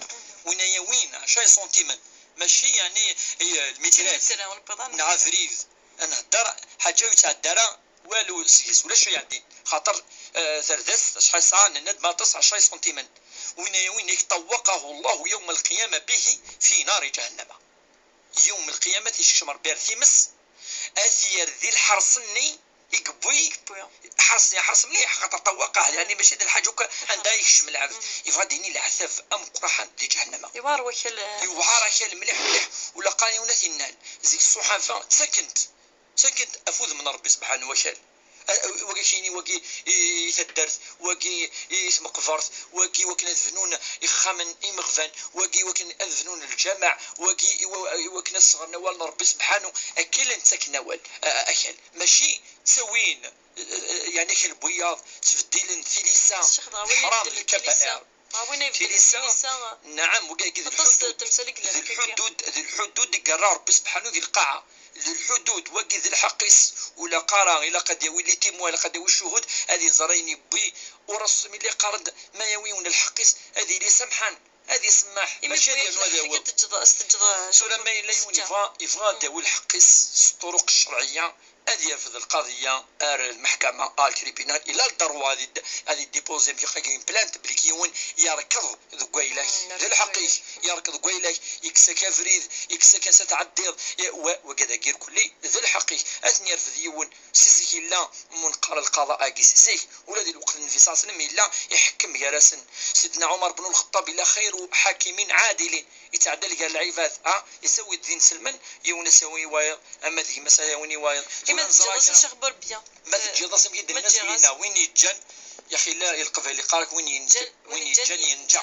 Win ay yawin ɛecra isantimen. Mačči, yeɛni, i, lmitrat. Lmitra, ur newwiḍ ara neɣ abrid. Ad nhedder, ḥaǧa ur yettɛedda ara walu seg-s, ulac ur iɛeddin. Xaṭer, eh, tardast, acḥal tesɛa? Nenna-d ma aṭas, ɛecra isantimen. Win ay yawin, طوقه الله يوم القيامة به في نار جهنم. Yawm lqiyama, ad t-yekcem Rebbi ar times, ad t-yerr di lḥers-nni i yewwi. Yewwi. Ḥers, ḥers mliḥ, xaṭer ṭawaqah, yeɛni mačči d lḥaǧa akk anda yekcem lɛebd. Yebɣa ad d-yini leɛtab ameqqran di ǧahennama. Yewɛer wakal. Yewɛer akal mliḥ, mliḥ. Ula qqaren yiwen ad t-innal. Zik ṣṣuḥafa ttakent, ttakent ɣef udem n Rebbi subḥanahu wakal. A-, a-, wagi kini, wagi i, i taddart, wagi i tmeqbert, wagi wakken ad bnun ixxamen imeɣban, wagi wakken ad bnun lǧameɛ, wagi i wa-, i wakken ad sɣen awal n Ṛebbi subḥanu, akka i llan ttaken awal, a-, a-, akal. Mačči ttawin, eh, eh, yeɛni akal n wiyaḍ, ttbeddilen tilisa, ḥram, lkabair. Ah, win ay ibeddlen tilisa, tilisa, nɛam, wagi d aṭas lḥudud, temsal i yellan d lḥudud, d lḥudud i yerra Ṛebbi subḥanu di lqaɛa. D lḥudud, wagi d lḥeqq-is, ula qqareɣ, ilaq ad yawi les témoins, ilaq ad yawi ccuhud, ad iẓer ayen yewwi. U Ṛṛasul mi yella yeqqar-d ma yawi yiwen lḥeqq-is, ad yili samḥan, ad isemmeḥ, imi mačči ad yernu ad yawi. Tura ma yella yiwen yebɣa, yebɣa ad yawi lḥeqq-is s ṭṭuruq ccerɛiyya, ad yerfed lqaḍiyya ar lmeḥkama, ar le tribunal, il a le droit ad id-, ad iddipuzi, am une plainte, belli yiwen yerkeḍ deg waylak, mm, d lḥeqq-ik, yerkeḍ deg waylak, yekkes-ak abrid, yekkes-ak ansa tɛeddiḍ, i-, wa-, wagad-agi irkelli, d lḥeqq-ik. Ad ten-yerfed yiwen, si zik yella munqar lqaḍa-agi, si zik, ula di lweqt n Nnbi ṣalla Llahu ɛalayhi wa sallam yella iḥekkem gar-asen. Sidna Ɛumar ben Lxeṭṭab yella xayru ḥakimin ɛadilin, yettɛeddil gar lɛibad, a, yessawi-d d inselmen, yiwen ad s-yawi i wayeḍ, ama d gma-s ad yawi i wayeḍ. Tura neẓra kan. Ma teǧǧiḍ-as amek i d-nenna zgina, win yeǧǧan, yaxi la, i Leqbayel yeqqar-ak win yenǧan, win yeǧǧan yenǧa.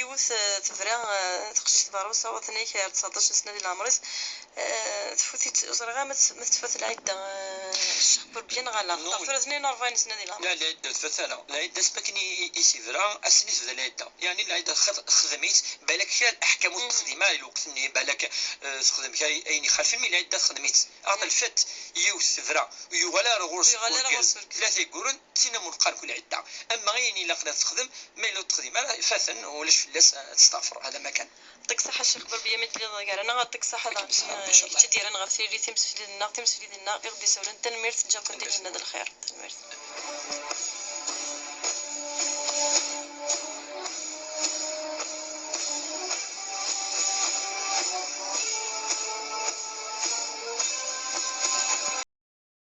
yiwet, eh, tebra, eh, teqcict berrusa, waten-ik ar tseɛṭac n sna di leɛmer-is, eh, tfut-itt, ur ẓriɣ ara ma tt-, ma tefat lɛidda, eh, Ccix Burbiya neɣ ala. Non. Xaṭer tura tnin u rebɛin sna di leɛmer. La, lɛidda ur tfat ara. Lɛidda s wakken i, i, i s-ibra, ass-nni tebda lɛidda. Yeɛni lɛidda xed-, xdem-itt, balak kra leḥkam ur texdim ara i lweqt-nni, balak, eh, texdem kra ayen ixalfen, mi lɛidda texdem-itt. Aɣ telfet yiwet tebra, ur yuɣal ara ɣur-s urgaz. Ur yuɣal ara ɣur-s urgaz. Tlata yegguren, tin am uneqqar kul ɛidda. Ama ayen ilaqen ad texdem, ma yella ur texdim ara, faten, ulac fell-as, ad testaɛfer. Hada ma kan. Ṭṭik ṣaḥa Ccix Burbiya, mi telliḍ gar-aneɣ, ṭṭik ṣaḥa daɣen, kečč i d-yerran ɣef tiririt timseflidin-nneɣ, timseflidin-nneɣ i ɣ-d-isawlen. Tanemmirt, ǧǧiɣ-ken di lehna d lxir. Tanemmirt.